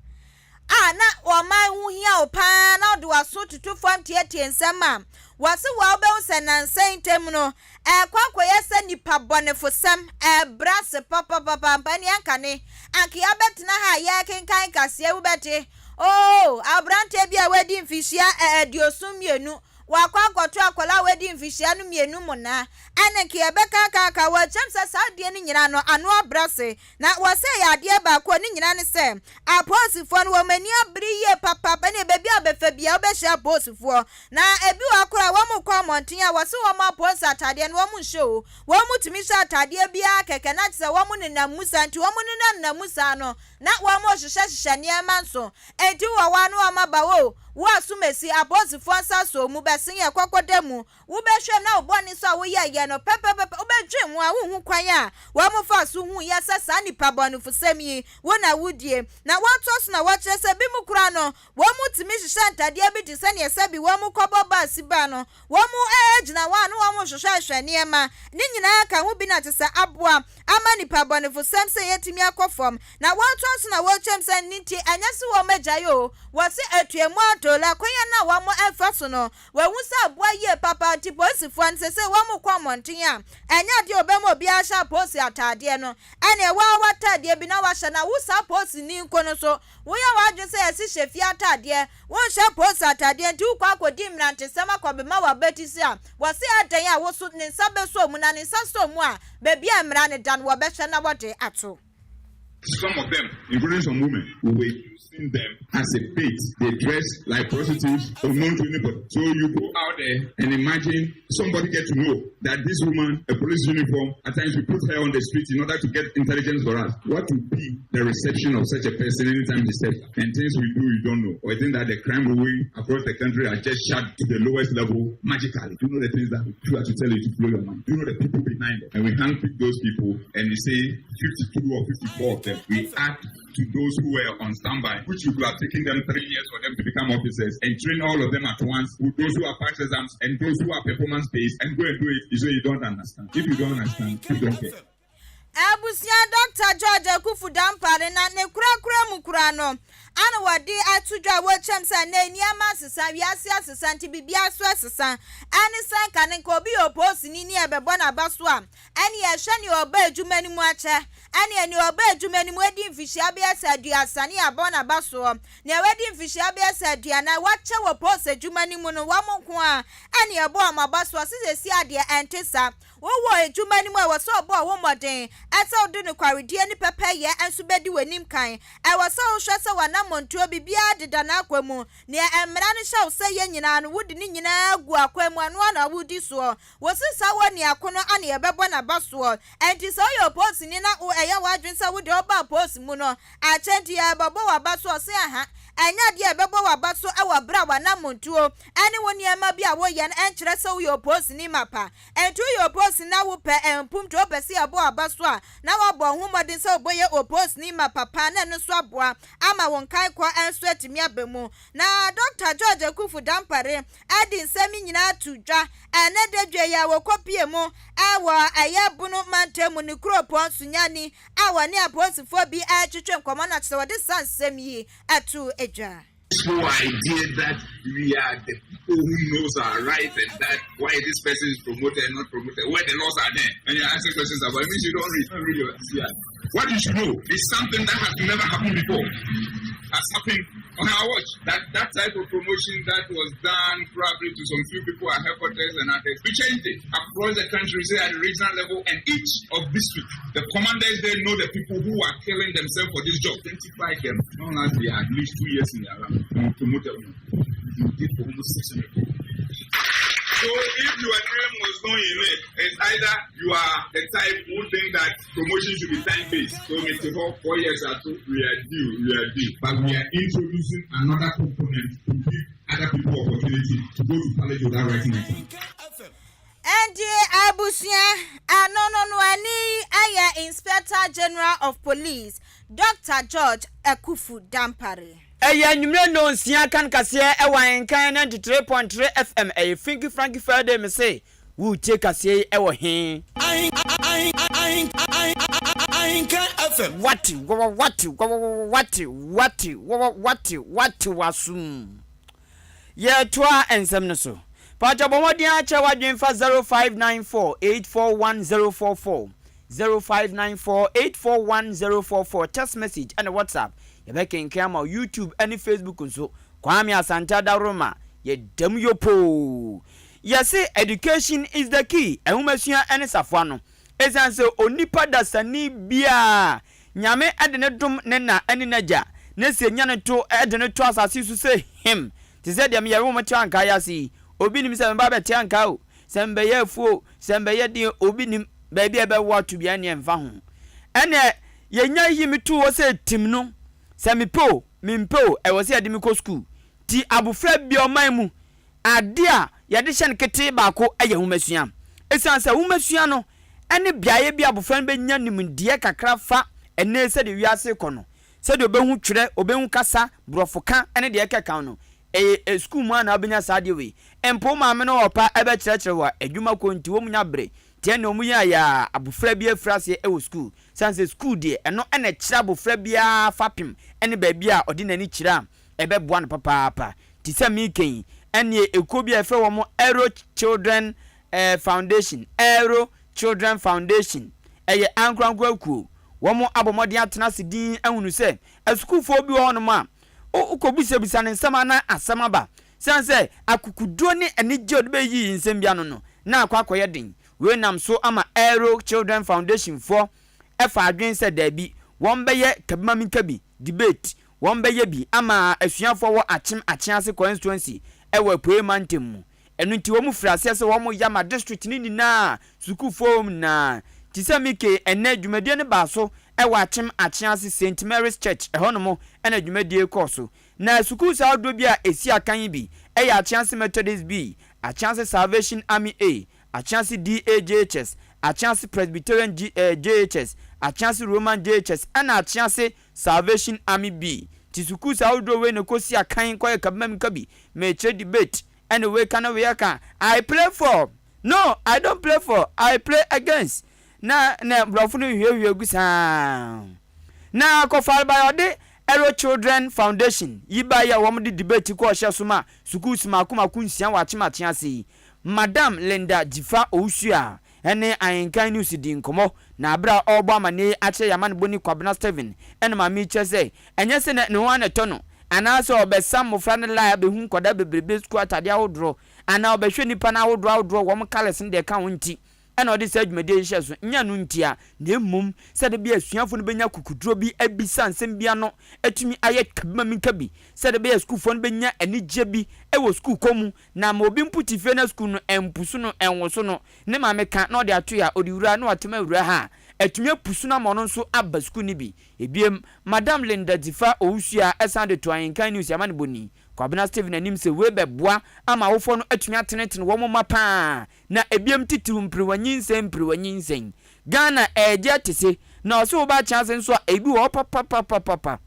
a na ɔman ho hia wo paa na wode w'aso tutu fam tietie nsɛm a. Wɔse woa wobɛhu sɛ nnansa yi ntam no, ɛrekɔ akɔyɛ sɛ nnipa bɔnefosɛm rebrɛ ase papapapa ampa. Ɛnneɛ anka ne, anka yɛabɛtena ha a yɛrekenkan kaseɛ, wobɛte, Oo, aberanteɛ bi a wadi mfehyia 72, wakɔ akɔto akwadaa a wadi mfehyia no mmienu mmonaa. Ɛnne nka yɛbɛka aka, wɔkyerɛm sɛ saa adeɛ no nyinaa no, ano abrɛ ase. Na wɔsɛ yɛ adeɛ baako a ne nyinaa ne sɛ, apolisifoɔ no wɔn ani abere yie papaapa, ɛnneɛ baabi a wobɛfa biara wobɛhyia apolisifoɔ. Na ebi wɔ hɔ koraa a wɔkɔ mmɔnten a wɔse wɔn apolisi ataadeɛ no wɔn nhyɛ o, wɔn tumi hyɛ ataadeɛ biara kɛkɛ na kyerɛ sɛ wɔn nenam mu saa, nti wɔn nenam nam mu saa no na wɔn rehyehyɛ hyehyɛ nneɛma nso. Enti wɔ hɔ a na wɔn aba o, wo asomasi, apolisifoɔ nsa sɔ wo mu bɛsen yɛ kɔkɔda mu, Wobɛhwɛ mu na wo bɔne nso a woyɛeɛ no pɛpɛpɛpɛ, wobɛdwen ho a wonhu kwan a wɔfaa so huiɛ sɛ saa nnipa bɔnefosɛm yi wo na wodie. Na wɔtoa so na wɔkyerɛ sɛ binom koraa no wɔtumi hyehyɛ ntadeɛ bi te sɛ neɛ sɛbi wɔkɔbɔ baasi ba no, wɔgyina hɔ a na wɔhwehwɛhwehwɛ nneɛma. Ne nyinaa ka ho bi na te sɛ aboa ama nnipa bɔnefosɛm sɛ yɛatumi akɔ fam. Na wɔtoa so na wɔkyerɛ mu sɛ ne nti ɛnyɛ sɛ wɔagyae o, wɔse atuamu adoola kwan a na wɔfa so no Wɔahu sɛ aboa yie papa nti polisifoɔ no seesei wɔkɔ mmɔnten a, ɛnyɛ adeɛ a wɔbɛma obiara ahyɛ apolisi ataadeɛ no. Ɛnneɛ wo ara w'ataadeɛ bi na wahyɛ na wo saa polisini nko no nso, woyɛ w'adwene sɛ yɛse hyɛ fie ataadeɛ, wonhyɛ polisi ataadeɛ nti wokɔ akɔdi mmerantesɛm akɔbema w'abati so a, wɔse adɛn a wo so ne nsa bɛsɔ mu na ne nsa sɔ mu a, baabi a mmara no da no wɔbɛhwɛ na wɔde ato. Some of them, including some women, we were using them as a bait. They dress like prostitutes, unknown to anybody. So you go out there and imagine somebody get to know that this woman, a police uniform, at times we put her on the street in order to get intelligence for us. What would be the reception of such a person anytime he steps And things we do, you don't know. Or you think that the crime we across the country are just shut to the lowest level magically. Do you know the things that we try to tell you to blow your mind? Do you know the people behind them? And we handpick those people and we say 52 or 54 of them. We add to those who were on standby, which would have taken them three years for them to become officers and train all of them at once with those who are pass exams and those who are performance based and go and do it. So you don't understand. If you don't understand, you don't care. Abusua Dɔkta George Akuffo Dampare na ne korakora mu koraa no ana wɔde ato dwa a wɔkyerɛm sɛ nnɛ nneɛma asesa, wiase asesa nti biribiara nso asesa. Ɛne sɛ nka ne nka obi yɛ opoosini ne yɛbɛbɔ n'aba so a, ɛne yɛhwɛ nea ɔba adwuma no mu akyɛ, ɛne nea ɔba adwuma no mu adi mfihyia bɛyɛ sɛ 30 ne yɛabɔ n'aba soɔ, nea wadi mfihyia bɛyɛ sɛ 40 wakyɛ wɔ post adwuma no mu no wɔn nko ara ɛne yɛbɔ wɔn aba soɔ. Sɛ seesei adeɛ ɛnte saa. Wowɔ adwuma no mu a, ɛwɔ sɛ wobɔ wo ho mmɔden sɛ wode nokwaredie ne pɛpɛyɛ nso bɛdi w'anim kan. Ɛwɔ sɛ wohwɛ sɛ w'anammɔntuo, biribiara deda n'akwan mu. Nea mmara no hyɛ wo sɛ yɛ nyinaa no, wode ne nyinaa gu akwan mu, ɛno ara na woredi soɔ. Wo se saa wɔ nea ko no ana yɛbɛbɔ n'aba soɔ. Ɛnti sɛ woyɛ ɔpolisini na wo ɛyɛ w'adwene sɛ wo deɛ woba apolisi mu no, akyɛ nti yɛrebɛbɔ w'aba so? Ɔse aha, ɛnyɛ adeɛ a yɛbɛbɔ w'aba so wɔ berɛ a w'anammɔntuo ne wo nneɛma bi a woyɛ no ɛnkyerɛ sɛ woyɛ ɔpolisini mapa. Ɛnti woyɛ ɔpolisini na wopɛ mpomtu, wopɛ sɛ yɛbɔ w'aba so a, na woabɔ wo ho mmɔden sɛ wobɛyɛ ɔpolisini mapa paa na ɛno nso aboa ama wo nkaekɔ nso atumi aba mu. Na Dɔkta George Akuffo Dampare de nsɛm yi nyinaa to dwa ɛnnɛ dadwa yi a wɔkɔpue mu wɔ ɛyɛ Bono mantam mu ne kuropɔn Sunyani a wɔne apolisifoɔ bi retwetwe nkɔmmɔ na kyerɛ sɛ wɔde saa nsɛm yi too dwa. This whole idea that we are the people who knows our rights and that why this person is promoted and not promoted, where the laws are there. And you're asking questions about it, means you don't read, don't read your yeah. What you should know is something that has never happened before. Has happened on our watch. That that type of promotion that was done probably to some few people at headquarters and others. We changed it across the country, say at the regional level, and each of district. The commanders they know the people who are killing themselves for this job. Identify them. Long as they are at least two years in their life, you promote them. You did for almost 600 people. So if your name was not in it, it's either you are the type who think that promotion should be time based. So Mr. Hall, four years or two, we are due, we are due. But we are introducing another component to give other people opportunity to go to college without writing exam. Ɛnde abusua ano no no ani yi yɛ Inspector General of Police, Doctor George Akuffo Dampare. Ɛyɛ anwummerɛ nnɔnsia kan kaseɛ ɛwɔ Ahenkan 93.3 FM ɛyɛ Finky Franky Friday mese woretie kaseɛ yi ɛwɔ he? Ahenkan FM. Wate wɔwɔ wate wɔwɔ wate wate wɔwɔ wate wate w'asom. Yɛretoa nsɛm no so. Pakyɛ bɔ mmɔden ara kyerɛ w'adwene fa 0594 841 044, 0594 841 044, text message ɛne WhatsApp. Yɛbɛkenkan ama wo YouTube ɛne Facebook nso. Kwame Asante Adaworoma, yɛda mu yopoo. Yɛse education is the key, nwomasua ɛne safoa no. Esiane sɛ onipa dasani biara Nyame de no dom ne na ne n'agya, na sɛ nya no to de no to asase so sɛ him, te sɛ deɛ meyɛ wo mete ankaa yi ase yi, obi nim sɛ meba abɛte ankaa o, sɛ mebɛyɛ afuo o, sɛ mebɛyɛ deɛ obi nim, baabi a ɛbɛwo ato biara nneɛ mfa ho. Ɛnneɛ yɛnya yi me too hɔ sɛ tim no, sɛ mepɛ o, mempɛ o, ɛwɔ sɛ yɛde me kɔ sukuu. Nti abofra biara ɔman mu, adeɛ a yɛde hyɛ no ketee baako yɛ nwomasua. Ɛsiane sɛ nwomasua no ne beaeɛ bi a abofra no bɛnya nimdeɛ kakra fa ɛnnɛ yi sɛdeɛ wiase rekɔ no, sɛdeɛ ɔbɛhu twerɛ, ɔbɛhu kasa, borɔfo ka ne deɛ ɛkeka ho no, ɛyɛ sukuu mu ara na wobɛnya saa adeɛ wei. Mpo wo maame ne wo papa bɛkyerɛkyerɛ wo a, adwuma kɔ nti wɔnnya bere. Nti ɛnneɛ wɔyɛ ayɛ a abofra bi afiri aseɛ wɔ sukuu. Ɛsiane sɛ sukuu deɛ, ɛno na ɛkyerɛ abofra biara fapem ne baabi a ɔde n'ani kyerɛ a ɛbɛboa no papaapa. Te sɛ mereka yi, ɛnneɛ ekuo bi a yɛfrɛ wɔn Arrow Children Foundation, Arrow Children Foundation, ɛyɛ ankorankoro akuo. Wɔn abɔ mmɔden atena ase dinn ahunu sɛ asukuufoɔ bi wɔ hɔnom a, wokɔbisabisa no nsɛm a na asɛm aba. Sane sɛ akokoduro ne anigyeɛ a ɔde bɛyiyi nsɛm bi ano no, na akɔ akɔyɛ den. Wei nam so ama Arrow Children Foundation foɔ fa adwene sɛ daabi, wɔbɛyɛ kabimamenkabi, debate, Wɔbɛyɛ bi ama asuafoɔ wɔ Akyem Akyease Constituency wɔ Apueɛ Mantam mu. Ɛno nti wɔn firi aseɛ sɛ wɔn yɛ ama district no nyinaa sukuufoɔ wɔ mu nyinaa. Te sɛ Mike, ɛnnɛ dwumadie no baa so wɔ Akyem Akyease Saint Mary's Church, ɛhɔ nom na dwumadie kɔɔ so. Na sukuus ahodoɔ bi a ɛsi akan yi bi yɛ Akyease Methodist B, Akyease Salvation Army A, Akyease DA JHS, Akyease Presbyterian G, eh, JHS, Akyease Roman JHS ɛna Akyease Salvation Army bi nti sukuus ahodoɔ wei na ɛkɔsi akan kɔyɛ kabimamikabi mekyerɛ debate ɛne wei ka na wei aka I play for no I don't play for I play against na na borɔfo no hwiehwie gu saa na kɔfarebaeɛ ɔde Arrow Children Foundation yi baeɛ a wɔn de debate kɔɔ hyɛ so ma sukuus mako mako nsia wɔ Akyem ase yi Madam Linda Dzifa Owusu a ne Ahenkan News dii nkɔmmɔ, na bere a ɔrebɔ amanneɛ yi akyerɛ yɛn amanebɔni Kwabena Stephen na maame yi kyerɛ sɛ ɛnyɛ sɛ ne ho ara na ɛtɔ no anaasɛ ɔbɛsa mmofra no line abehu nkwadaa bebrebe sukuu atade ahodoɔ anaa ɔbɛhwɛ nnipa no ahodoɔ ahodoɔ wɔn colours ne deɛ ɛka ho nti na ɔde saa dwumadie yi hyɛɛ so, nyɛ ɛno ntia, na mmom sɛdeɛ ɛbɛyɛ asuafoɔ no bɛnya akokoduro bi abisa nsɛm bi ano atumi ayɛ kabi-ma-menka-bi, sɛdeɛ ɛbɛyɛ sukuufoɔ no bɛnya anigyeɛ bi wɔ sukuukɔ mu Na ama obi mpo te fie na sukuu no mpusu no nwoso no, ne maame ka na ɔde ato a, ɔde wura na watem awura ha a, atumi apusu no ama ɔno nso aba sukuu no bi. Ebiem, Madam Linda Dzifa Owusu a ɛsan de to Ahenkan News amanebɔni, Kwabena Stephen anim sɛ wei bɛboa ama awofoɔ no atumi atenetene wɔn mma pa ara na ebiem titiriw mperewa nyinsɛn mperewa nyinsɛn. Ghana ɛregye atese na ɔse woba akyea ase nso a ebi wɔ hɔ papapapapapa.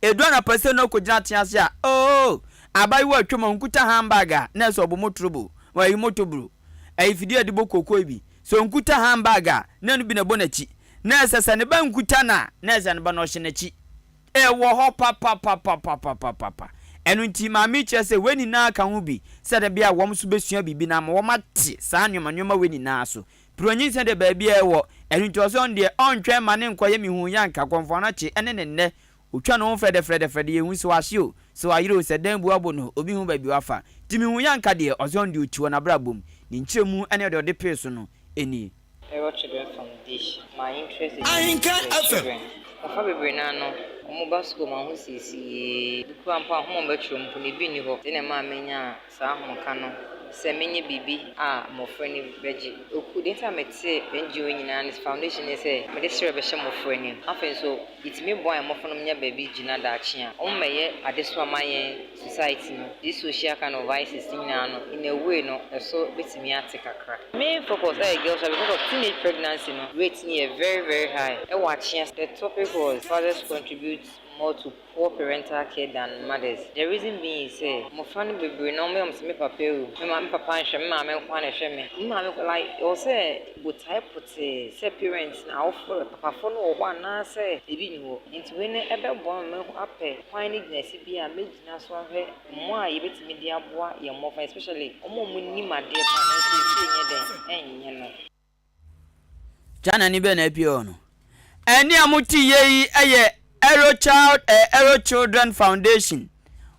Edu anapa sei na okogyina atease a, oh, abaayewa atwam a onkuta handbag a, na ɛsɛ ɔbɔ motorobo, ɛyi motobro, ɛyi fidie a yɛde bɔ kookoo yi bi. Sɛ onkuta handbag a, na ɛno bi na ɛbɔ n'akyi. Na ɛsɛ sɛ ne ba nkuta no a, na ɛsɛ ne ba no ɔhyɛ n'akyi. Ɛwɔ hɔ papapapapapapa. Ɛno nti, maame yi kyerɛ sɛ wei nyinaa ka ho bi sɛ da bi a wɔn nso bɛsua biribi na ama wɔate saa nneɛma nneɛma wei nyinaa so. Piro nyinsɛn deɛ baabi a ɛwɔ, ɛno nti ɔsɛ ɔno deɛ ɔntwɛn mma ne nkɔyɛ mehuu yɛ anka kɔmfoɔ no akye ɛne ne nnɛ ɔtwa ne ho frɛdɛfrɛdɛfrɛde yɛhu sɛ wahye o, sɛ wayere o, sɛ dan bu abɔ no o, obi hu baabi wafa nti mehuu yɛ anka deɛ ɔsɛ ɔno deɛ ɔti wɔ n'abrabɔ mu. Ne nkyerɛmu ɛne deɛ ɔde pee so no nie. Error Children Foundation, My interest is Ahenka with FM. children. Mmɔfra bebree no ara no, wɔba sukuu ma ahosiesie, bi koraa mpo a nhoma a wɔbɛtwerɛ mpo no, ebi nni hɔ. Ɛno na ɛmaa menyaa saa ahomka no sɛ menyɛ biribi a mmɔfra ani bɛgye. Oku, Deɛ nti a metee NGO yi nyinaa ne foundation ne sɛ mede serɛ bɛhyɛ mmɔfra anim. Afei nso, yɛtumi boa yɛn mmɔfra no nya baabi gyina daakye a, wɔmmɛyɛ adesoa ma yɛn society no. This social kind of vices no nyinaa no, in a way no, ɛso bɛtumi ate kakra. Main focus ɛyɛ girls child because of teenage pregnancy no rate no yɛ very very high ɛwɔ Akyea. The topic was fathers contribute. more to poor parental care than mothers. The reason being sɛ mmɔfra no bebree no wɔyɛ wɔn sɛ me papa awu, me ma me papa nhwɛ me, me maame nko ara na ɛhwɛ me. Me maame nko like ɛwɔ sɛ botae pɔtee sɛ parents no awofo papafoɔ no wɔ hɔ anaasɛ ebi nni hɔ. Nti wei no ɛbɛboa ma mahu apɛ kwan ne gyinasi bi a mɛgyina so ahwɛ mmoa a yɛbɛtumi de aboa yɛn mmɔfra especially wɔn a wɔnim adeɛ paa nanso efie nyɛ dɛn ɛnyɛ no. China ni bɛn na apue hɔ no? Ɛnne a mote yie yi yɛ Arrow Child eh, Arrow Children Foundation.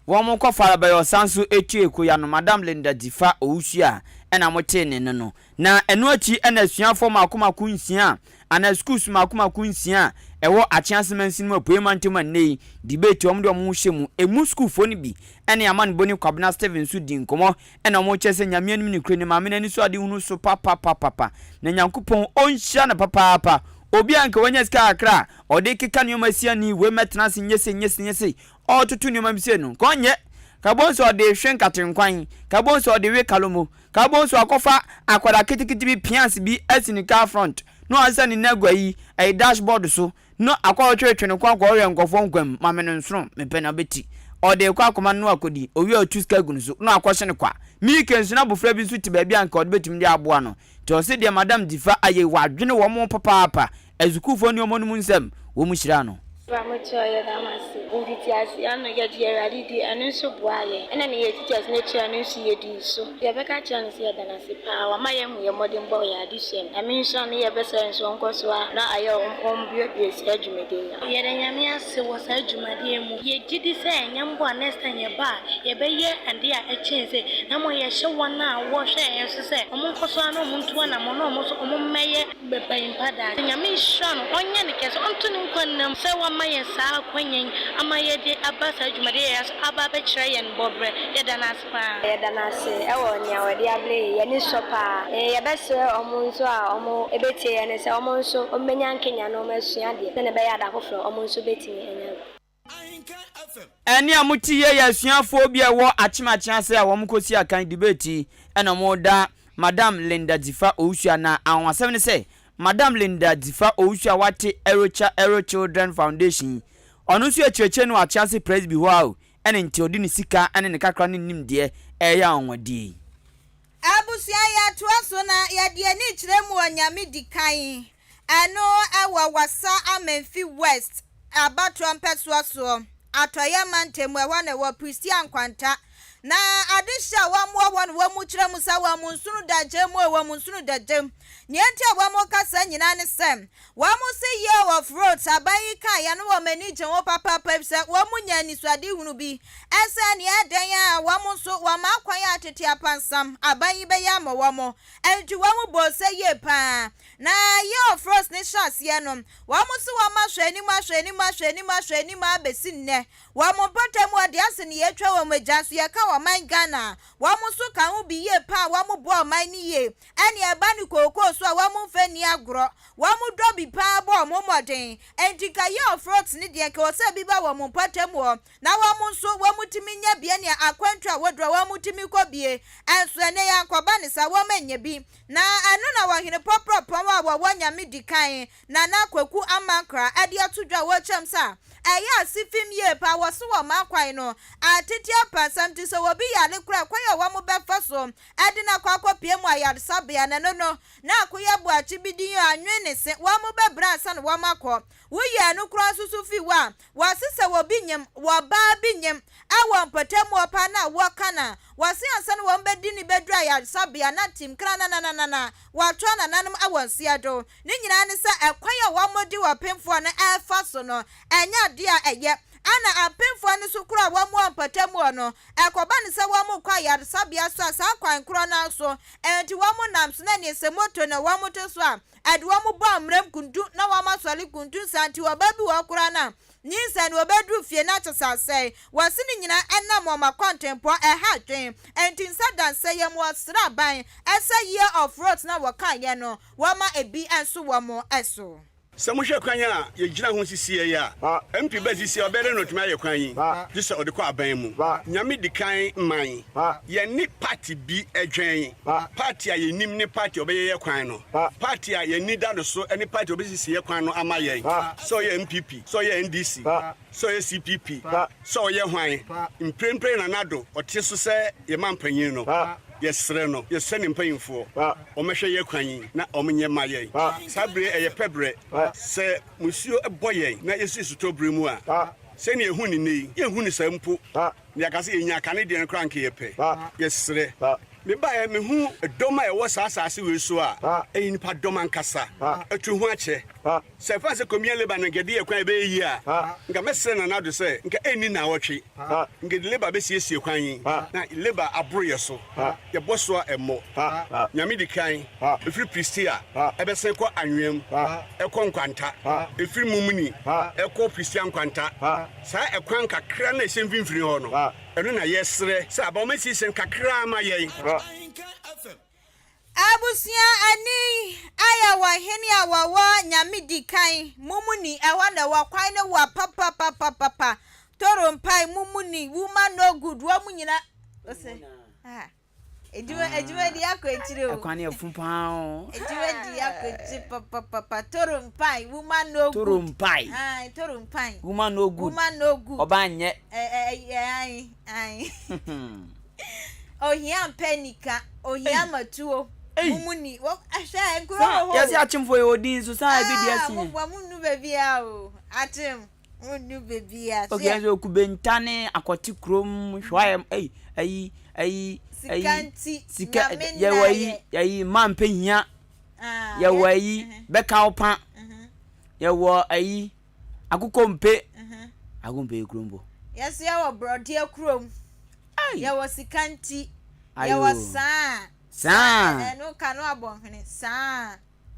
Wɔn kɔ Farabɛyɛ ɔsan so etu ekoya no, Madam Linda Dzifa Owusu a ɛna motee ne nne no. Na ɛno akyi ɛna asuafoɔ mako mako nsia anaa schools mako mako nsia a ɛwɔ Akyease mansini mu Apuei mantam a nnɛ yi debate wɔn de wɔn ho hyɛ mu. Emu sukuufoɔ no bi ɛne amanebɔni Kwabena Stephen nso dii nkɔmmɔ Ɛna ɔmo kyerɛ sɛ Nyame anim nokorɛ ni maame no ani so ade hunu so papapapapa na Nyankopɔn ɔnhyira no papaapa obi a nka wanya sika kakra a ɔde keka nnoɔma si ani wei mɛtena ase nyɛ sei nyɛ sei nyɛ sei ɔɔtoto nnoɔma bi sei no nka ɔnyɛ ka bohu sɛ ɔde hwe nkatenkwan ka bohu sɛ ɔde we kalomo ka bohu sɛ wakɔfa akwadaa ketekete bi pians bi asi ne car front na wasesa ne nan agu ayi ɛyi dashboard so No akɔ ɔtwetwe no kɔ akɔ ɔhwɛ nkɔfoɔ nkwa mu mame no nsono mepɛ na ɔbɛti ɔde rekɔ akɔma no na wakɔdi owie a ɔtu sika gu no so na wakɔhye no kwa Mike nso na abɔfra bi nso te baabi a anka ɔde bɛtumi de aboa no nti ɔse deɛ madam Dzifa ayɛ yi wadwene wɔn ho papaapa asukuufoɔ ne wɔn mu nsɛm wɔn hyiraa no. Mpamokyɛw yɛda mo ase. Mfitiaseɛ no, yɛgyee Awurade dii, ɛno nso boaa yɛn. Ɛna nea yɛn teachers no kyerɛɛ no nso yɛdii so. Yɛbɛka akyerɛ no sɛ yɛda no ase paa, wama yɛahu yɛn mmɔdenbɔ wɔ yɛn adesua mu. Nyame nhyira no, yɛbɛsrɛ no sɛ ɔnkɔ so ara na ayɛ ɔmbuebue saa dwumadie yi. Yɛda Nyame ase wɔ saa dwumadie yi mu. Yɛgye di sɛ ɛnyɛ mboa next time yɛba a yɛbɛyɛ adeɛ a ɛkyɛn sei. Na mmom yɛhyɛ wɔn a wɔhwɛ yɛn so sɛ wɔn nkɔ so ara na wɔn ntu anamɔn na wɔn nso wɔn mmɛyɛ mpanyin pa daakye. Nyame nhyira no, ɔnyɛ no kɛse, ɔnto ne nkwa nna mu sɛ wama yɛn saa akwanya yi ama yɛde aba saa dwumadie yi ase aba abɛkyerɛ yɛn bɔbrɛ. Yɛda no ase paa. Yɛda no ase wɔ nea ɔde abrɛ yɛn yi, yɛn ani sɔ paa. Yɛbɛsrɛ wɔn nso a wɔbɛtie yɛn no sɛ wɔn nso wɔbɛnya nkenyan na wɔasua adeɛ sɛdeɛ ɛbɛyɛ a da foforɔ wɔn nso bɛtumi anya bi. Ɛnne a mote yei yɛ asuafoɔ bi a ɛwɔ Akyem ase a wɔkɔsi akan debate yi na wɔreda Madam Linda Dzifa Owusu a na anwanwasɛm ne sɛ Madam Linda Dzifa Owusu a wate Erocha Ero Children Foundation yi ɔno nso yɛ kyerɛkyerɛni wɔ Akyease Presby hɔ a o ɛne nti ɔde ne sika ne ne kakra ne ne nimdeɛ reyɛ anwanwadeɛ yi. Abusua yɛtoa so na yɛde ani kyerɛ mu Onyame di kan Ɛno wɔ Wassa Amenfi West abatoɔ mpɛsoa soɔ, Atɔeɛ mantam mu, ɛhɔ na ɛwɔ Prestea Nkwanta. Na adehye a wɔn wɔ hɔ no wɔn kyerɛ mu sɛ wɔn nsono da gyam o, wɔn nsono da gyam. Nea enti a wɔn ka saa nyinaa ne sɛ, wɔn se Year of Roads aban yi kaeɛ no wɔn ani gye ho papaapa efisɛ wɔn nya anisoadehunu bi sɛ nea ɛdɛn a wɔn nso wɔn akwan a tete apansam aban yi bɛyɛ ama wɔn. Enti wɔn bɔɔ ose yie paa. Na Year of Rose no hyɛɛ aseɛ no, wɔn nso wɔn ahwɛ anim ahwɛ anim ahwɛ anim ahwɛ anim ara bɛsi nnɛ. Wɔn mpɔtam hɔ deɛ ase no yɛatwa wɔn agya nso yɛka ɔman Ghana a, wɔn nso ka ho bi yie paa wɔn boa ɔman no yie. Ɛnneɛ ɛba no kookoo so a wɔn mfa nni agorɔ. Wɔn dɔ bi paa bɔ wɔn mmɔden. Enti nka Year of Rose no deɛ nka ɛwɔ sɛ bi ba wɔn mpɔtam hɔ na wɔn nso wɔtumi nya bie ne akwantuo a wɔduru a wɔtumi kɔ bie. Nso ɛnnɛ yi ankɔba no saa, wɔannya bi. Na ɛno na Ɔhene Pɔprɔpɔn a wɔwɔ Nyame di kan, Nana Kwaku Amankra de ato dwa wɔ kyɛm sɛ ɛyɛ ase fim yie paa wɔ so wɔ Makwan no atete apansam nti sɛ obi yare koraa kwan a wɔn bɛfa so de no akɔ akɔpie mu ayaresabea no ɛno no na akoyɛ boakye bi din anwen ne se wɔn bɛbrɛ ansa na wɔn akɔ Woyi ɛno koraa nso so fi hɔ a, wɔse sɛ obi nyem, ɔbaa bi nyem, wɔ mpɔtam hɔ paa na wɔka no a, wɔse ansa na wɔn bɛdi no bɛduru ayaresabea na tim kranananana wɔatoa nananom wɔ nseɛ do. Ne nyinaa ne sɛ ɛkwan a wɔn de ɔpemfoɔ no ɛrefa so no ɛnyɛ adeɛ a ɛyɛ. Ɛna apemfoɔ no so koraa a wɔn wɔ mpɔtam hɔ no, ɛkɔba no sɛ wɔn rekɔ ayaresabea so a saa kwan korɔ no ara so nti wɔn nam so na neɛ sɛ moto na wɔn te so a Ɛde wɔn bɔ amena mu kuntu na wɔn asɔre kuntu saa nti ɔbaa bi wɔ hɔ koraa no a nyinsɛn no ɔbɛduru fie na kyesɛ asɛe. Wɔse ne nyinaa ɛnam wɔn akɔntempɔn ɛha adwen nti nsa da nsɛeɛ mu wɔsrɛ aban ɛsɛ year of roads no a wɔkaeɛ no wɔma ebi nso wɔn so. Sɛ mohwɛ kwan a yɛgyina ho sisiɛ yi a, MP ba sisiɛ ɔbɛyɛ dɛn na ɔtumi ayɛ kwan yi gye sɛ ɔde kɔ aban mu. Nyame di kan man. Yɛne party bi dwɛn. Party a yɛnim ne party a ɔbɛyɛ yɛ kwan no. Party a yɛn ani da no so ne party a ɔbɛsisi yɛ kwan no ama yɛn. Sɛ ɔyɛ NPP, sɛ ɔyɛ NDC, sɛ ɔyɛ CPP, sɛ ɔyɛ hwan, mprempren Nana Addo ɔte so sɛ yɛn mampanyin no, yɛsrɛ no, yɛsrɛ ne mpanyimfoɔ, wɔmmɛhwɛ yɛn kwan yi na wɔnyɛ mma yɛn. Saa bere yi ɛyɛ pɛ berɛ. Sɛ musuo bɔ yɛn na yɛsi sutɔ bere mu a, sɛnea yɛhu no nnɛ yi, yɛnhu no saa mpo. Na yɛaka sɛ yɛnya kane deɛ no koraa anka yɛpɛ. Yɛsrɛ. Mebaeɛ, mehu dɔm a ɛwɔ saa asase wei so a, ɛyɛ nnipa dɔm ankasa. Atu ho akyɛ. Sɛ ɛfa sɛ Komia Labour no nka ɛde yɛ kwan a ɛbɛyɛ yie a, nka mɛsrɛ Nana Addo sɛ nka ɛnni nnawɔtwe nka ɛde Labour bɛsiesie kwan yi na Labour aboro yɛ so, yɛbɔ so a ɛmmɔ. Nyame di kan, ɛfiri Prestea ɛbɛsen kɔ Anweam ɛkɔ Nkwanta, ɛfiri Mumuni ɛkɔ Prestea Nkwanta, saa ɛkwan kakra no a ɛhyɛ mfimfini hɔ no, ɛno na yɛsrɛ sɛ aba wɔmmɛsiesie no kakra mma yɛn. Abusua ani ayɛ wɔ hene a wɔwɔ nyame di kan mo mu ni ɛhɔ na ɛwɔ kwan no wa papapapapa toro mpae mo mu ni woman no good wɔn mu nyina ose ah edwuma edwuma di akɔ akyire o ɛkwan yɛ fun paa o edwuma di akɔ akyire papapapa toro mpae woman no good toro mpae ah toro mpae woman no good woman no good ɔbaa nyɛ ɛ ɛ ɛ ayi ayi. Ohia mpɛ nika, ohia matuo. Mo mu ni, wɔ hwɛ nkuro wɔ hɔ. Yɛsi akyemfo yɛ odin so saa ebi di asi. Mo bɔ mo nu baabi a o, akyem mo nu baabi a. Okay, ɛsɛ okubenta ne akɔte kurom hwɛ ɛyi ɛyi ɛyi. Sika nti, sika yɛwɔ ayi ayi mmaa mpɛ hia. Yɛwɔ ayi bɛka wo pa. Yɛwɔ ayi. Akokɔ mpe. Akokɔ mpe yɛ kurom po. Yɛso yɛwɔ borɔdeɛ kurom. Yɛwɔ sika nti. Yɛwɔ saa. Saa. Ɛno ka no abɔnhwene. Saa.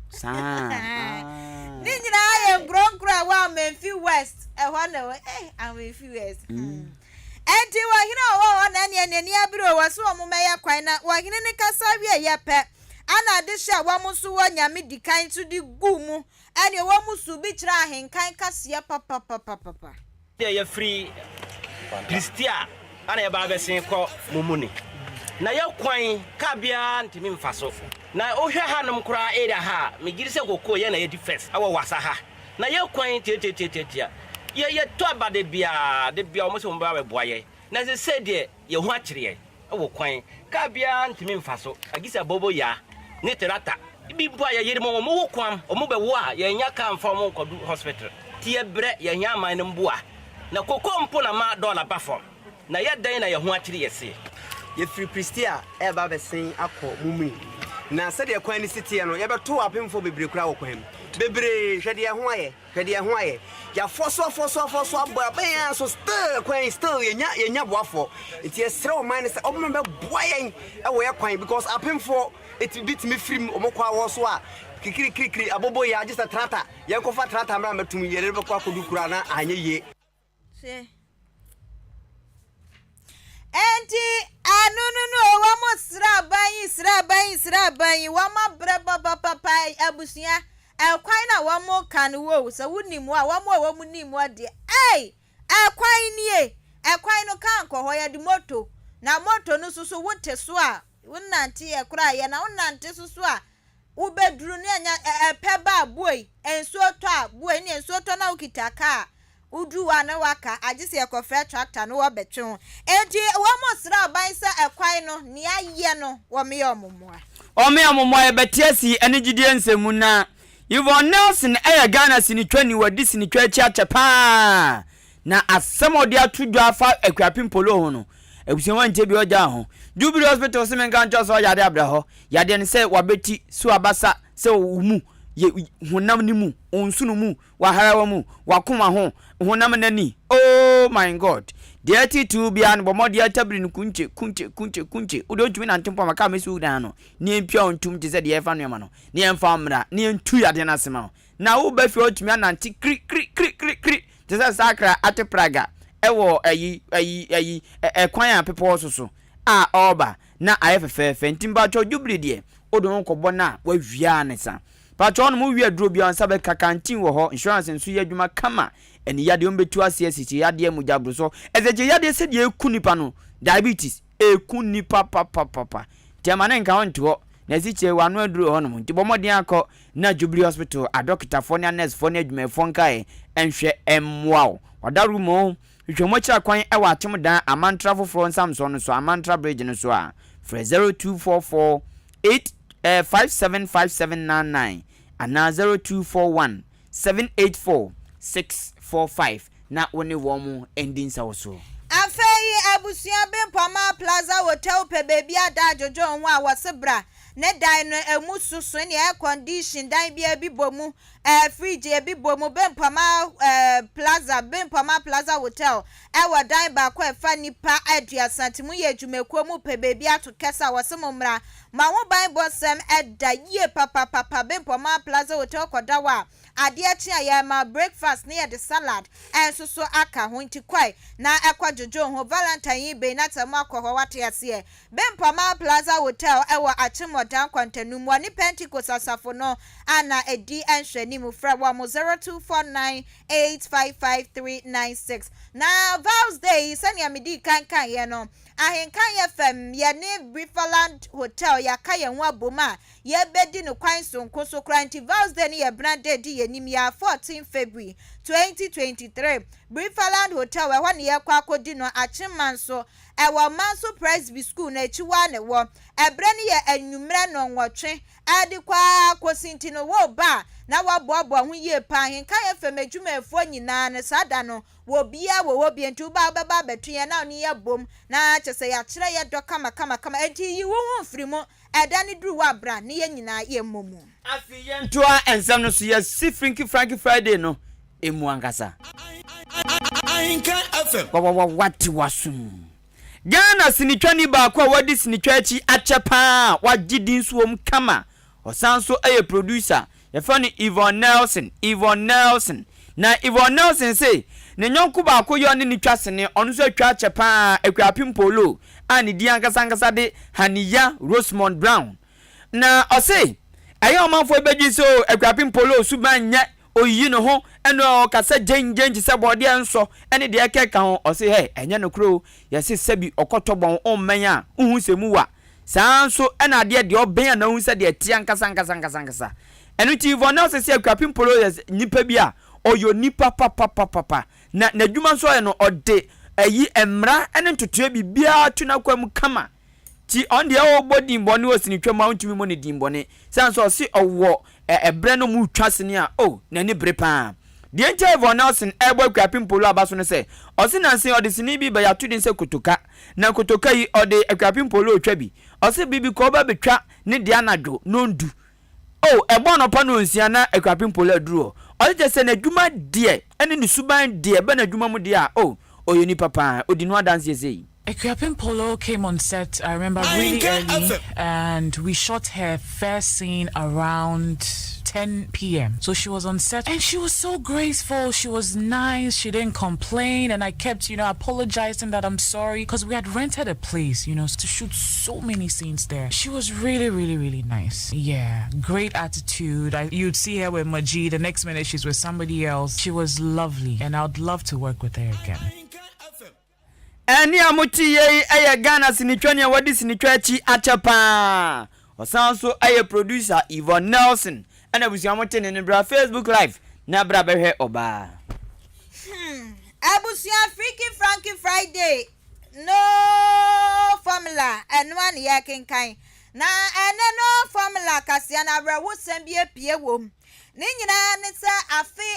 Saa. Ne nyinaa yɛ nkuronkuro a ɛwɔ Amenfi West. Ɛhɔ na ɛwɔ. Eh, Amenfi West. Hmm. Enti wɔhene a ɔwɔ hɔ na ɛneɛ n'ani abere o, wɔ so wɔn mmɛyɛ kwan na wɔhene no kasa wieɛ pɛ ana adehye a wɔn nso wɔ nyame dikan nso de guu mu Ɛneɛ wɔn mu su bi kyerɛ ahenkan kaseɛ papapapapa. Deɛ yɛfiri Pilistia ana yɛba abɛsen kɔ mo mu ni. Na yɛ kwan car biara ntumi mfa so. Na wohwɛ hanom koraa area ha a, megye di sɛ kokoo yɛn na yɛdi first wɔ Wassa ha. Na yɛ kwan tiatiatiatia. Yɛ yɛtɔ aba da biara, da biara wɔn sɛ wɔn bɛba abɛboa yɛn. Na sesei deɛ yɛn ho akyere yɛn. wɔ kwan kaa biara ntumi mfa so agye sɛ bobo yaa ne tractor bi mpo a yɛyere mu wɔn wo kwam wɔn bɛ wo a yɛn nya kaa mfa wɔn nkɔdu hospital ti yɛ brɛ yɛ hia aman no mboa na koko mpo na ma dɔla ba fam na yɛ dɛn na yɛ ho akyere yɛ se. Yɛfiri Pristia reba abɛsen akɔ Mumri, na sɛdeɛ kwan no si teɛ no, yɛbɛtoo apemfoɔ bebree koraa wɔ kwan mu. Bebree! Hwɛ deɛ ɛho ayɛ! Hwɛ deɛ ɛho ayɛ. Yɛafɔ so afɔ so afɔ so abɔ abɛn ara so still kwan yi still yɛnya yɛnya boafoɔ. Nti yɛsrɛ ɔman no sɛ ɔmo bɛboa yɛn ɛwɔ yɛ kwan because apemfoɔ eti bi tumi firi mu ɔmo kɔ awɔ so a kikiri kirikiri abobo yɛ agye sɛ trata yɛn kɔfa trata mmra mmɛtum yɛde bɛkɔ akɔdu kura na anyɛ yie. Hwɛ. Enti ano no no o, wɔn sraban yi sraban yi sraban yi wɔn abrɛ papapapa abusua ɛkwan na wɔn ka no wo sɛ wonim a wɔn a wɔn nim hɔ deɛ ei ɛkwan nie ɛkwan no ka nkɔ hɔ yɛde moto na moto no soso wote so a wonante yɛ koraa yɛ na wonante soso a Wobɛduru no anya ɛpɛ ba a buei, nsuo tɔ a buei, ɛnneɛ nsuo tɔ na wokita kaa a, woduru hɔ a na waka, agye sɛ yɛkɔfrɛ tractor na wɔbɛtwe wo. Enti wɔsrɛ aban sɛ ɛkwan no, nea ayɛ no, wɔmmeyɛ wɔn mmoa. Wɔmmeyɛ wɔn mmoa, yɛbɛte asi ɛne gyidie nsɛm mu na Yvonne Nelson yɛ Ghana sinitwani, wadi sinitwa akyi akyɛ pa ara. Na asɛm a ɔde ato dwa afa Akuapem Polo ho no, abusua wantie bi ɔgyaa ho. Jubilee Hospital se menka nkyerɛ wo sɛ ɔyare abrɛ hɔ. Yadeɛ no sɛ wabɛti, sɛ wabasa, sɛ wo mu, yɛ honam no mu, wo nsono mu, w'aharawa mu, w'akoma ho, honam no ani. Oh my God! Deɛ ɛtetew biara no, bɔ mmɔden ara tabiri no kunkye, kunkye, kunkye, kunkye. Wo deɛ wontumi nante mpo ama kaa mmɛsi wo dan ano, na yɛmpia wo ntom te sɛ deɛ yɛrefa nneɛma no, na yɛmfa wo mmra, na yɛntu yadeɛ no ase ma wo. Na wo ba fie a ɔtumi anante kri kri kri kri kri te sɛ sakra ate praga ɛwɔ ayi ayi ayi ɛkwan a bepɔw so so a ɔreba na ayɛ fɛfɛɛfɛ nti mpakyɛw jubilee deɛ wode ho kɔbɔ no a wawia ne sa. Pakyɛ wɔnom wie aduro biara nsa bɛka canteen wɔ hɔ, insurance nso yɛ adwuma kama, ani yadeɛ wɔn bɛtu aseɛ, asikyire yadeɛ, mogya borosɔ, ɛsɛkyire yadeɛ sɛdeɛ ɛku nipa no, diabetes, ɛku nipa papapapa, nti ɛma ne nka wo nte hɔ, na asikyire wano aduro wɔ hɔnom, nti bɔ mmɔden akɔ na Jubilee Hospital adɔkotafoɔ ne anɛsfoɔ ne adwumayɛfoɔ nkaeɛ nhwɛ mmoa wo. Ɔdaworo mu o, hwehwɛ mu akyira kwan wɔ Akyem Dan Amantra Foforɔ nsamsoɔ no so, Amantra Bridge no so a, frɛ 0244 8 eh, 575799 anaa 0241 784 645 na wo ne wɔn ndi nsawɔsoɔ. Afei abusua Bempɔmaa Plaza Hotel pɛ baabi ada adwodwo ho a wɔse bra ne dan no ɛmu soso ne air condition dan biara bi bɔ mu ɛɛ fridge ebi bɔ mu Bempɔmaa ɛɛ Plaza Bempɔmaa Plaza Hotel ɛwɔ dan baako a ɛfa nnipa aduasa nti mo yɛ adwumakuo mo pɛ baabi ato kɛse a wɔse mo mmra mo ahobanbɔ sɛm ɛda yie papapapa Bempɔmaa Plaza Hotel kɔda hɔ a Adeɛ kye a yɛma breakfast ne yɛde salad nso so aka ho nti kɔe na kɔ dwodwo ho Valentine yi bɛn na sɛ mo akɔ hɔ wate aseɛ Bempɔmaa Plaza Hotel ɛwɔ Akyemmɔdan Kwantanum wɔne Pentecost asafo no a na ɛdi nhwɛanim frɛ wɔn 0249855396 Na Vals Day yi sɛnea medii kan kaeɛ no Ahenkan FM yɛne Brifaland Hotel yɛaka yɛn ho abom a Yɛbɛdi no kwan sononko so koraa nti Val's Day no yɛ bena da ɛdi yɛn anim yi ara 14 February 2023, Brifaland Hotel ɛhɔ na yɛrekɔ akɔdi no, Akyemma nso ɛwɔ Manso Presby School no akyi hɔ ara na ɛwɔ. Ɛberɛ no yɛ anwummerɛ nnɔnwɔtwe de kɔ ara kɔsi nti no woreba a na woaboaboa ho yie pa ara. Ahenkan FM adwumayɛfoɔ nyinaa no saa da no obiara wɔ hɔ bi nti woba a wobɛba abɛto yɛn na wo ne yɛn abom na kyerɛ sɛ yɛakyerɛ yɛn dɔ kamakamakama nti yi wo ho mfiri mu. Ɛda no duru hɔ a, bra ne yɛn nyinaa yɛmmɔ mu. Afei yɛntoa nsɛm no so, yɛasi Frinky Franky Friday no mu ankasa. Ahenka FM. Wawawa wate w'asom. Ghana sinitwani baako a wadi sinitwa akyi akyɛ paa a wagye din nso wom kama. Ɔsan nso yɛ producer. Yɛfrɛ no Yvonne Nelson, Yvonne Nelson. Na Yvonne Nelson se ne yɔnko baako yɛ ɔne no twa sene, ɔno nso atwa akyɛ pa ara, Akuapem Polo a ne din ankasa ankasa de Haniya Rosemond Brown. Na ɔse ɛyɛ a ɔmanfoɔ bɛdwen sɛ oh Akuapem Polo suban nyɛ, ɔyiyi ne ho, ɛna ɔkasa gyengyen te sɛ bɔɔdeɛ nsɔ ne deɛ ɛkeka ho. Ɔse hɛ, ɛnyɛ nokorɛ o, yɛse sɛbi ɔkɔtɔ bɔn wommɛn a, wonhu sɛ mu wa. Saa ara nso na adeɛ deɛ ɔbɛn a na ɔhu sɛ deɛ ɛteɛ ankasa ankasa ankasa ankasa. Ɛno nti Yvonne Nelson sɛ Akuapem Polo yɛ nipa bi a ɔyɛ onipa papapapapa na n'adwuma nso ɔyɛ no ɔde ayi mmara ne ntotoeɛ biribiara to n'akwan mu kama. Nti ɔno deɛ ɔbɔ din bɔne wɔ sinitwa mu a wontumi mmɔ no din bɔne. Sane sɛ ɔse ɔwɔ ɛberɛ no mu retwa sini a oh n'ani bere paa. Deɛ nti a Yvonne Nelson ɛrebɔ Akuapem Polo aba so ne sɛ ɔse nansa yi ɔde sini bi rebɛyɛ ato din sɛ Kotoka. Na kotoka yi ɔde Akuapem Polo retwa bi. Ɔse biribi kɔ ɔba betwa ne deɛ anadwo nondu. Oh ɛbɔ anɔpa nonsia na Akuapem Polo aduru hɔ. Ɔse kyerɛ sɛ n'adwuma deɛ ɛne ne suban deɛ ɛba n'adwuma mu deɛ a oh ɔyɛ onipa paa. Ɔdi ne ho adanseɛ sei. Akuapem Polo came on set, I remember really early and we shot her first scene around 10 p.m. So she was on set and she was so graceful. She was nice. She didn't complain. And I kept, you know, apologizing that I'm sorry because we had rented a place, you know, to shoot so many scenes there. She was really, really, really nice. Yeah, great attitude. I, you'd see her with Maji. The next minute she's with somebody else. She was lovely and I'd love to work with her again. Ɛnne a mote yei yɛ Ghana sinitwani a wadi sinitwa akyi akyɛ pa ara. Ɔsan nso yɛ producer Yvonne Nelson. Ɛna abusua mote ne no bra Facebook live na bra bɛhwɛ ɔbaa. Hmm abusua Freaky Franky Friday no formula ɛno ara na yɛrekenkan na ɛnɛ no formula kaseɛ no awerɛhosɛm bi apue wom. Ne nyinaa ne sɛ afe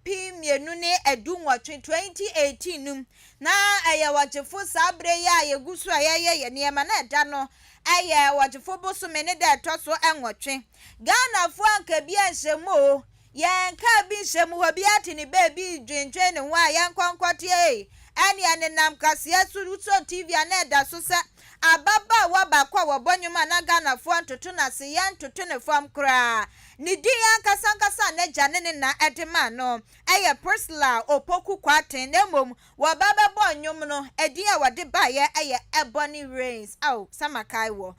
2018, 2018 no mu, na ɛyɛ ɔgyefo saa berɛ yi a yɛgu so a yɛreyɛ yɛn nneɛma, na ɛda no yɛ ɔgyefo bosome ne da ɛtɔ so nwɔtwe. Ghanafoɔ anka bi anhyɛ mu o, yɛnkaa bi nhyɛ mu hɔ, biara te ne baabi redwendwen ne ho a yɛnkɔ nkɔte ei, ɛne ɛnenam kaseɛ so, wosɔ TV a na ɛda so sɛ. Ababaawa baako a wɔbɔ nnwom a na Ghanafoɔ ntoto no ase, yɛntoto no fam koraa. Ne din ankasa ankasa a n'agya ne ne na de maa no yɛ Priscilla Opoku Kwarteng na mmom wɔba bɛbɔɔ nnwom no, edin a wɔde baeɛ yɛ Ebony Reigns. Ao, sɛ makae wɔ.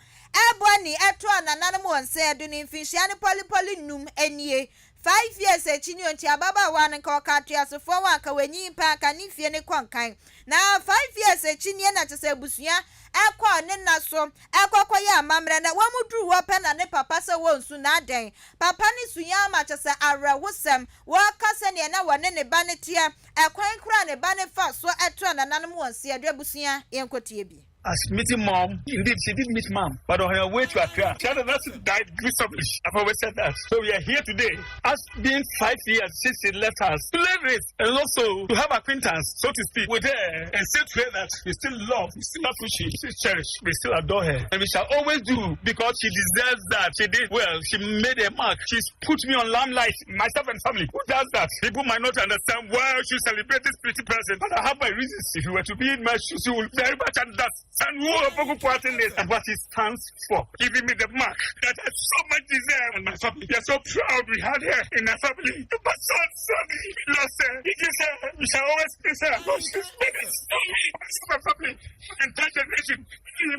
Ebony toaa nananom wɔ nsɛeɛdo no mfinhyia no pɔlepɔle nnum nie. 5 years akyi ni o, nti ababaawa no nka ɔka atoasofoɔ ho a nka wanyin paa, nka ne mfie no kɔ nkan. Na 5 years akyi nie na kyerɛ sɛ abusua ɛkɔɔ ne nna so ɛkɔ kɔyɛ amammerɛ na wɔn duru hɔ pɛ na ne papa sɛ wɔnsu na adɛn. Papa no su yɛn ama kyerɛ sɛ awerɛhosɛm. Wɔka sɛdeɛ na wɔne ne ba no teɛ, ɛkwan koraa ne ba no fa so ɛtoa nananom wɔ nseɛdo abusua yɛnkɔtie bi. As meeting Mom, indeed she did meet Mom, but on her way to Accra, she had died miserably. I've always said that. So we are here today, as being 5 years since she left us, to live it and also to have acquaintance, so to speak, with her and say to her that we still love, we still appreciate, we still cherish, we still adore her. And we shall always do because she deserves that. She did well. She made a mark. She's put me on limelight, myself and family. Who does that? People might not understand why I should celebrate this pretty person, but I have my reasons. If you were to be in my shoes, you will very much understand who Opoku Kwarteng is and what he stands for. Giving me the mark that I so much deserve. And my family, we are so proud we had her in our family. But so sadly, we lost her. It is her. We shall always miss her. But she's made it so me, my family, entire generation. We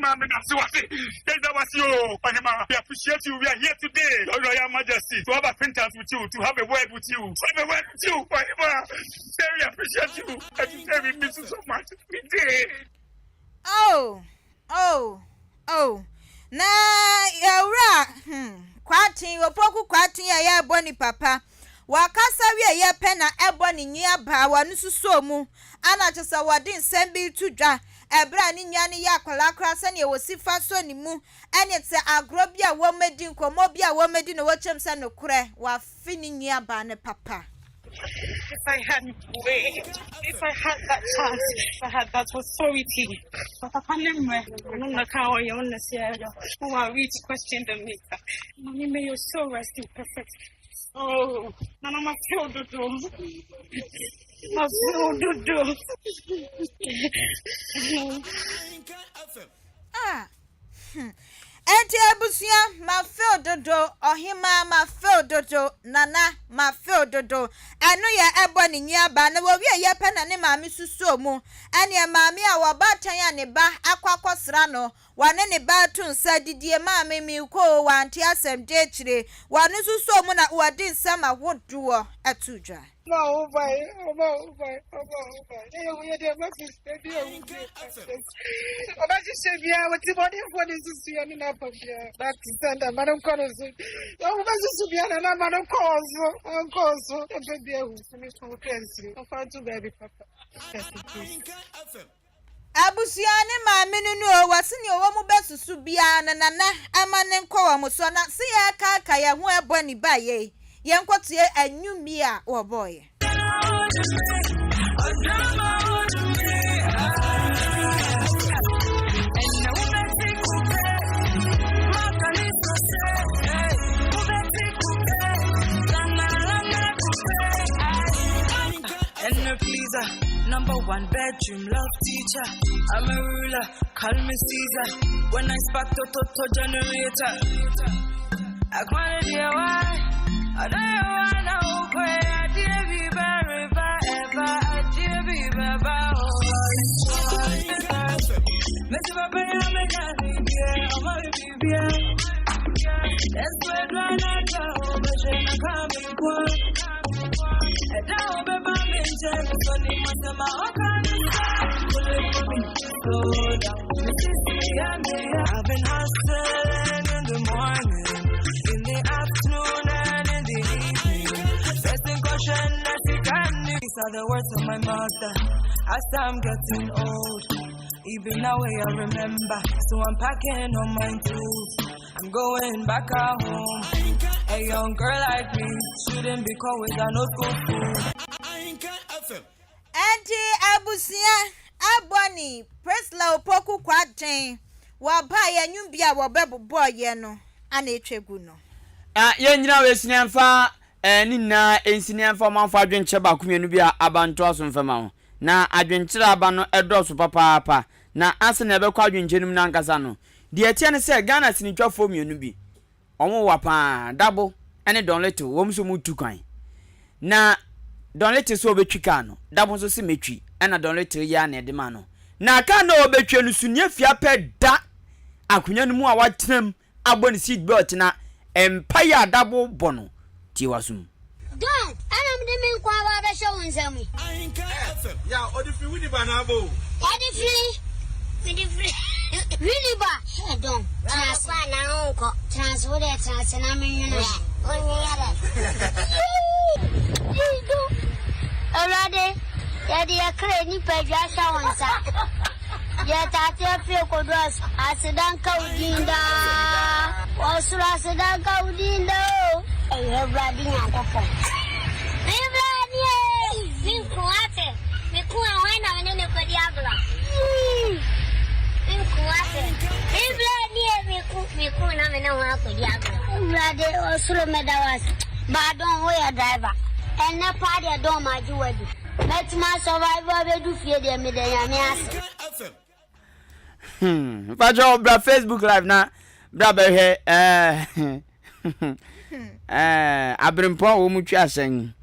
appreciate you. We are here today, Your Royal Majesty, to have acquaintance with you, to have a word with you, to have a word with you. Very appreciate you. And today we miss you so much. We did. Oh. Na yɛwura Kwarteng, Opoku Kwarteng a yɛrebɔ ne papa. Wakasa wie yɛ pɛ na ɛbɔ ne nua baa wɔn nso so mu. Ana kyerɛ sɛ wɔde nsɛm bi to dwa. Ɛberɛ a ne nua no yɛ akwadaa koraa sɛnea wɔsi fa so ne mu ɛne sɛ agorɔ bi a wɔmadi, nkɔmmɔ bi a wɔmadi na wɔkyɛm sɛ nokorɛ wafe ne nua baa ne papa. If I had wait, if I had that chance, if I had that authority, Papa Nemre, I don't know how I own this year. Who are we to question the maker? Mommy, may your soul rest in perfect. Oh, Nana, my feel the do. My feel the do. Ah. Enti abusua, ma feel dodo, ɔhemaa ma feel dodo, nana ma feel dodo. Ɛno yɛ ɛbɔ ne nua na wɔwie yɛ pɛ na ne maame susuo mu. Ɛneɛ maame a wɔbaatan a ne ba akɔ akɔsra no, wɔne ne ba to nsa didie, maame mi kɔ wante asɛm gye akyire. Wɔno susuo mu na wɔde nsɛm ahodoɔ ɛto dwa. Ɔma wo ban, ɔma wo ban, ɔma wo ban. Ɛyɛ wo yɛ deɛ mɛfi ebi ewu bi. Ɔbɛhyehyɛ biara, wɔte bɔdefoɔ ne susu yɛ ne n'apa biara. Back to sender, ma no nkɔ no so. Ɔmo bɛsusu biara na ma no nkɔ wɔn so, nkɔ wɔn so. Ɛfɛ bi ewu, ne so kɛ nsiri. Ɔfa nto baabi papa. Abusua ne maame no o wɔse nea ɔwɔ mu bɛsusu biara no nana ama ne nkɔ wɔn so na se yɛkaaka yɛn ho ɛbɔ ne ba yɛ yɛnkɔtie anwummi a wɔbɔɔyɛ. Pleaser, number one bedroom love teacher. I'm a ruler, call me Caesar. When I spark the toto generator, I can't hear why. I don't wanna pray. I did be very ever. I did be very Mr. Papa, I'm a I'm a That's where I go, but you're not coming. Ɛda wo bɛba me nkyɛn so ne masɛm a ɔka ne sɛ I've been hustling in the morning, in the afternoon and in the evening. Best in caution, these are the words of my mother. As I'm getting old, even now I remember. So I'm packing all my tools. I'm going back home. A young girl like me shouldn't be caught without no school food. Enti abusua, Ebony Priscilla Opoku Kwarteng wɔba yɛ nnwom bi a wɔbɛbobɔɔyɛ no ana etwa gu no. Yɛn nyina wɔ esi nneɛmfa ne nyinaa nsi nneɛmfa ɔmanfo adwenkyerɛ baako mmienu bi a aba ntoa so mfɛma ho na adwenkyerɛ aba no ɛdɔɔso papaapa. Na ansa na yɛbɛkɔ adwenkyerɛ no mu no ankasa no, deɛ ɛteɛ ne sɛ Ghana sinitwafoɔ mmienu bi, wɔn wa paa, Dabo ne Don Little, wɔn nso wɔtu kwan. Na Don Little sɛ ɔbɛtwi kaa no, Dabo nso se mɛtwi, ɛna Don Little yɛ a na ɛde ma no. Na kaa no a ɔbɛtwi no, Sunie Fia pɛ da akonnwa no mu a watena mu abɔ ne seat belt na mpaeɛ a Dabo bɔ no, tie w'asom. Don, ɛna mede me nkwa aba abɛhyɛ wo nsam yi. Ahinka FM. Ya, ɔde firi Winneba na aba o. Ɔde firi, mede firi Winneba. Hɛ Don, tena ase. Kɔ anaa wonkɔ? Tena ase, wo deɛ tena ase na menwene ho. Wonwene yɛ dɛ? Yii, Don. Awurade, yɛde yɛ kra nipadua hyɛ wo nsa. Yɛtate afie kodu ɔsoro. Aseda nka wo din daa. Ɔsoro aseda nka wo din daa o. Ɛyɛ Awurade Nyankopɔn. Me bra nie, me nko ate. Me ko a hwan na me ne no kɔdi agorɔ? Me nko ate. Me bra nie, me ko, me ko na me ne hwan akɔdi agorɔ? Awurade ɔsoro meda wo ase. Baadon woyɛ driver. Ɛnnɛ paa deɛ dɔn magye wo adi. Mɛtumi a survive abɛdu fie deɛ meda Nyame ase. Hmm, mpakyɛ bra Facebook live na bra bɛhwɛ ɛɛ ɛɛ abirempɔn a wɔn twi ahyɛn.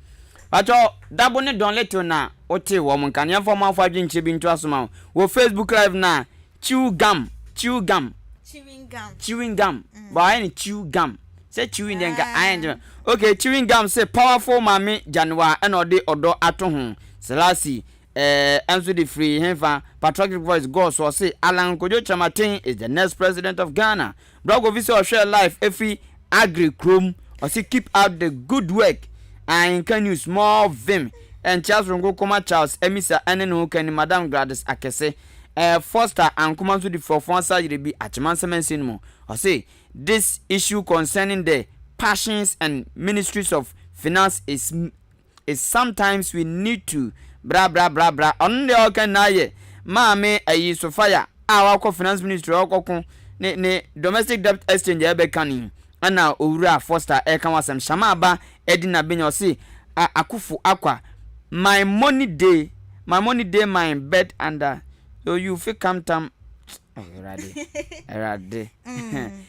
Mpakyɛ dabo ne Don Little na wote wɔn nka ne yɛmfa wɔn afɔ adwenkyerɛ bi nto asoma wɔ Facebook live na chew gum chew gum chewing gum chewing gum mm. but ayɛ no chew gum sɛ chewing deɛ nka ayɛ nkyɛn okay chewing gum sɛ powerful maame janewa ɛna ɔde ɔdɔ ato ho selasi ɛɛ ɛnso de firi henfa patriotic voice gɔɔ so ɔse alan kojo kyerematen is the next president of ghana Bra Kofi sɛ ɔhwɛɛ live ɛfiri Agri kurom ɔse keep up the good work Ahenka news more vim Nkyea soronko kɔma Charles Amisa ɛne ne ho kani Madam Gladys Akɛse ɛɛ Foster Ankoma nso de firi Ɔfon Asa Yerebi Akyemansa mansin mu ɔse this issue concerning the passions and ministries of finance is is sometimes we need to bra bra bra bra ɔno deɛ ɔka nyinaa yɛ maame ayi Sophia a wakɔ finance ministry ɔkɔko ne ne domestic debt exchange a ɛbɛka ne ɛna owura Foster ɛka ho asɛm Shama aba ɛdi na benya ɔse akufo akwa my money day my money day my bed under so you fit come tam Awurade Awurade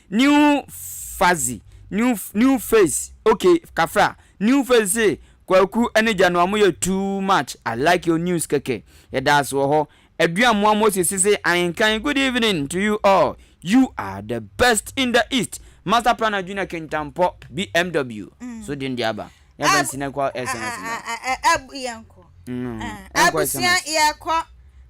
new fuzzy new new face okay kafra New face se Kwaku ne Gyanoa mo yɛ too much I like your news kɛkɛ yɛdaase wɔ hɔ Aduamoa Moses se Ahenkan good evening to you all you are the best in the east Master Planner Junior Kintampɔ BMW so den de aba yɛmfa nsi na nkɔ SMS no. Abusua yɛkɔ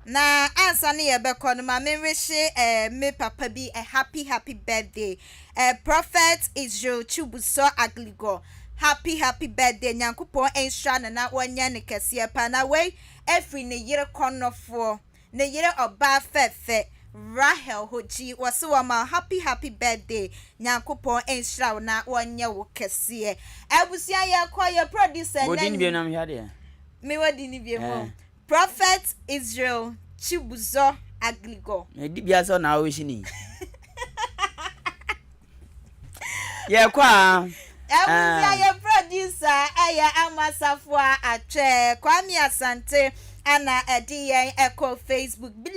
na ansa ne yɛbɛkɔ no ma me wihye eh, me papa bi a happy happy birthday eh, Prophet Israel Chibusɔ Agligor happy happy birthday Nyankopɔn nhyira no na wɔnyɛ no kɛseɛ paa na wei ɛfiri ne yere kɔnnɔfoɔ ne yere ɔbaa fɛfɛ Rahel Hogyi wɔse wɔma wo happy happy birthday Nyankopɔn nhyira wo na wɔnyɛ wo kɛseɛ abusua yɛkɔ yɛ producer Bɔ din bio na mehwɛ adeɛ. Mewɔ din bio mu. Prophet Israel Chibuzor Agligor. Medi bia sɛ na awohyi ni. Yɛkɔ a. Abusua yɛ producer ɛyɛ Ama Safoa Atwɛ Kwame Asante ana ɛde yɛn ɛkɔ Facebook.